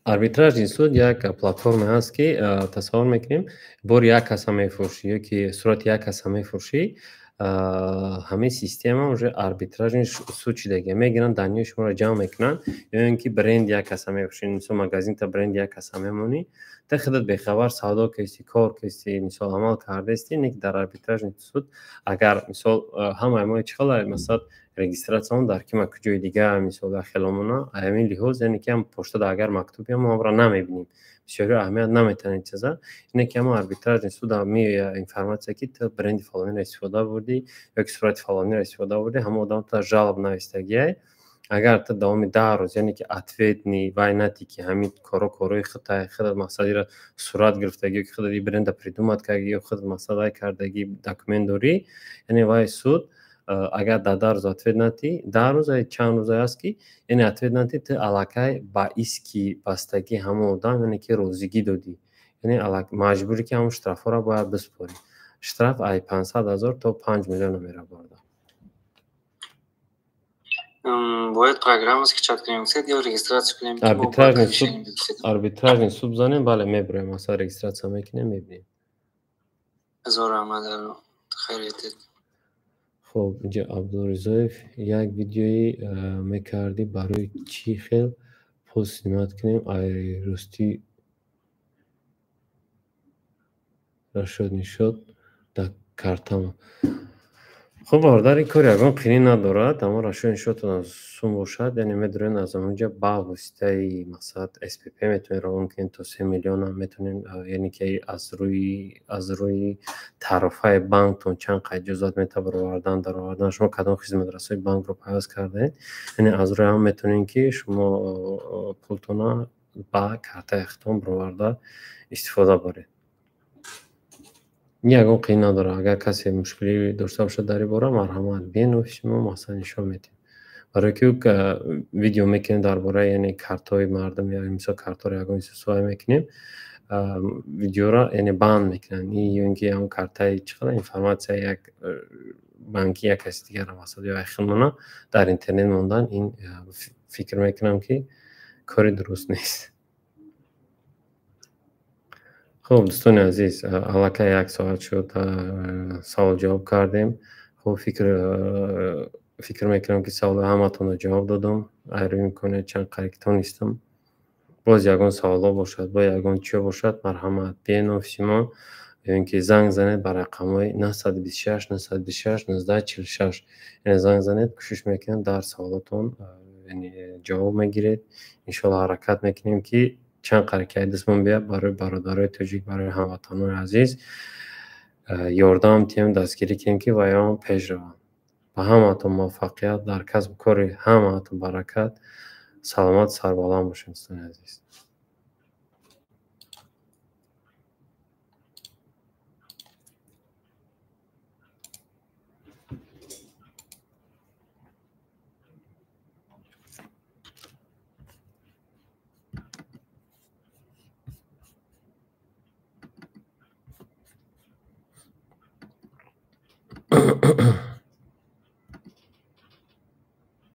Арбитражный суд як платформа ҳаст, ки тасаввур мекунем, бори як каса мефурӯшӣ ё ки сурати як каса мефурӯшӣ, ҳамин система уже арбитражный суд шидагия. Мегиранд, данные шуморо ҷамъ мекунанд, ё ин ки бренд як каса мефурӯшӣ, мисол, магазинта бренд як каса мемонӣ, та худат бехабар савдо кардисти, кор кардисти, мисол, амал кардасти, не ки дар арбитражный суд агар, мисол, ҳамаи мо чӣ хел, масалан, регистрация мон дар кима куҷои дига, мисол, хеломона ҳамин лиҳоз, яъне ки ҳам поштада агар мактуб ё мо амро намебинем, бисёриҳо аҳамият наметаҳанд ин чиза. Ине ки ҳама арбитражный суд меоя информация, ки ту бренди фалониро истифода бурдӣ ё ки сурати фалониро истифода бурдӣ, ҳама одам ту жалоб навистагиай. Агар ту давоми 10 рӯз, яъне ки ответный вай натӣ, ки ҳамин коро корои худтай, худат мақсадиро сурат гирифтагӣ ё ки худат и бренда придумать кардагӣ ё худат мақсад вай кардагӣ, документ дорӣ, яъне вай суд агар дар 10 рӯз ответ натӣ, 10 рӯз чанд рӯзае аст ки, яъне ответ натӣ, ту аллакай ба иски бастагии ҳамон одам, яъне ки розигӣ додӣ, яъне маҷбурӣ ки ҳамон штрафҳоро бояд биспорӣ. Штраф ай 500 000 то 5 миллиона меравад. Бояд программа скачать кунем ё регистрация кунем? Арбитражный суд, арбитражный суд занем, бале, мебироем, масалан, регистрация мекунем, мебинем. Ҳазор раҳмат, хайриятед. Хоб, инҷа Абдуризоев: як видеои мекардӣ, барои чӣ хел пул снимать кунем ай рости расчётный счёт дар картама. Хуб, бародар, ин кор ягон қинӣ надорад, аммо расчётный счётон сум бошад, яъне медорен аз онҷа ба воситаи, мақсад, СПП метавонед равон кунед, то 3 миллиона метавонед, яъне ки аз рӯи тарофаи банктон чанд қа иҷозат метавад баровардан, даровардан, шумо кадом хизматрасони банкро пайваст кардаед, яъне аз рӯи ҳам метавонед, ки шумо пултонро ба картаи худтон бароварда истифода баред. Ягон қин надорад. Агар касе мушкилӣ дошта бошад дар ин бора, марҳамат, биен офиси мо, масалан, нишон медиҳем. Барое ки видео мекунем дар бораи, яъне, картҳои мардум, мисол, картҳоро ягон истифода мекунем, видеоро, яъне, банд мекунанд ё ин ки ҳамон картаи чӣ қадар информация як банки як каси дигарро, масалан, ё хелмона дар интернет мондан, ин фикр мекунам, ки кори дуруст нест. Хуб, дӯстони азиз, аллакай як соат шуд, савол ҷавоб кардем. Хуб, фикр мекунам, ки саволҳои ҳаматонро ҷавоб додам, айрӯи имконият чанд қариб ки тонистам. Боз ягон саволҳо бошад, боз ягон чиё бошад, марҳамат, биен офиси мо ё ин ки занг занед ба рақамҳои 926 926 19 46, яъне занг занед, кӯшиш мекунем, дар саволотон, яъне, ҷавоб мегиред. Иншоалло, ҳаракат мекунем, ки чанд қариб ки дастмон биёяд, барои бародарои тоҷик, барои ҳамватанони азиз ёрдам диҳем, дастгирӣ кунем, ки ваён пеш раванд. Ба ҳамаатон муваффақият, дар касбу кори ҳамаатон баракат, саломат, сарбаланд бошед, дӯстони азиз.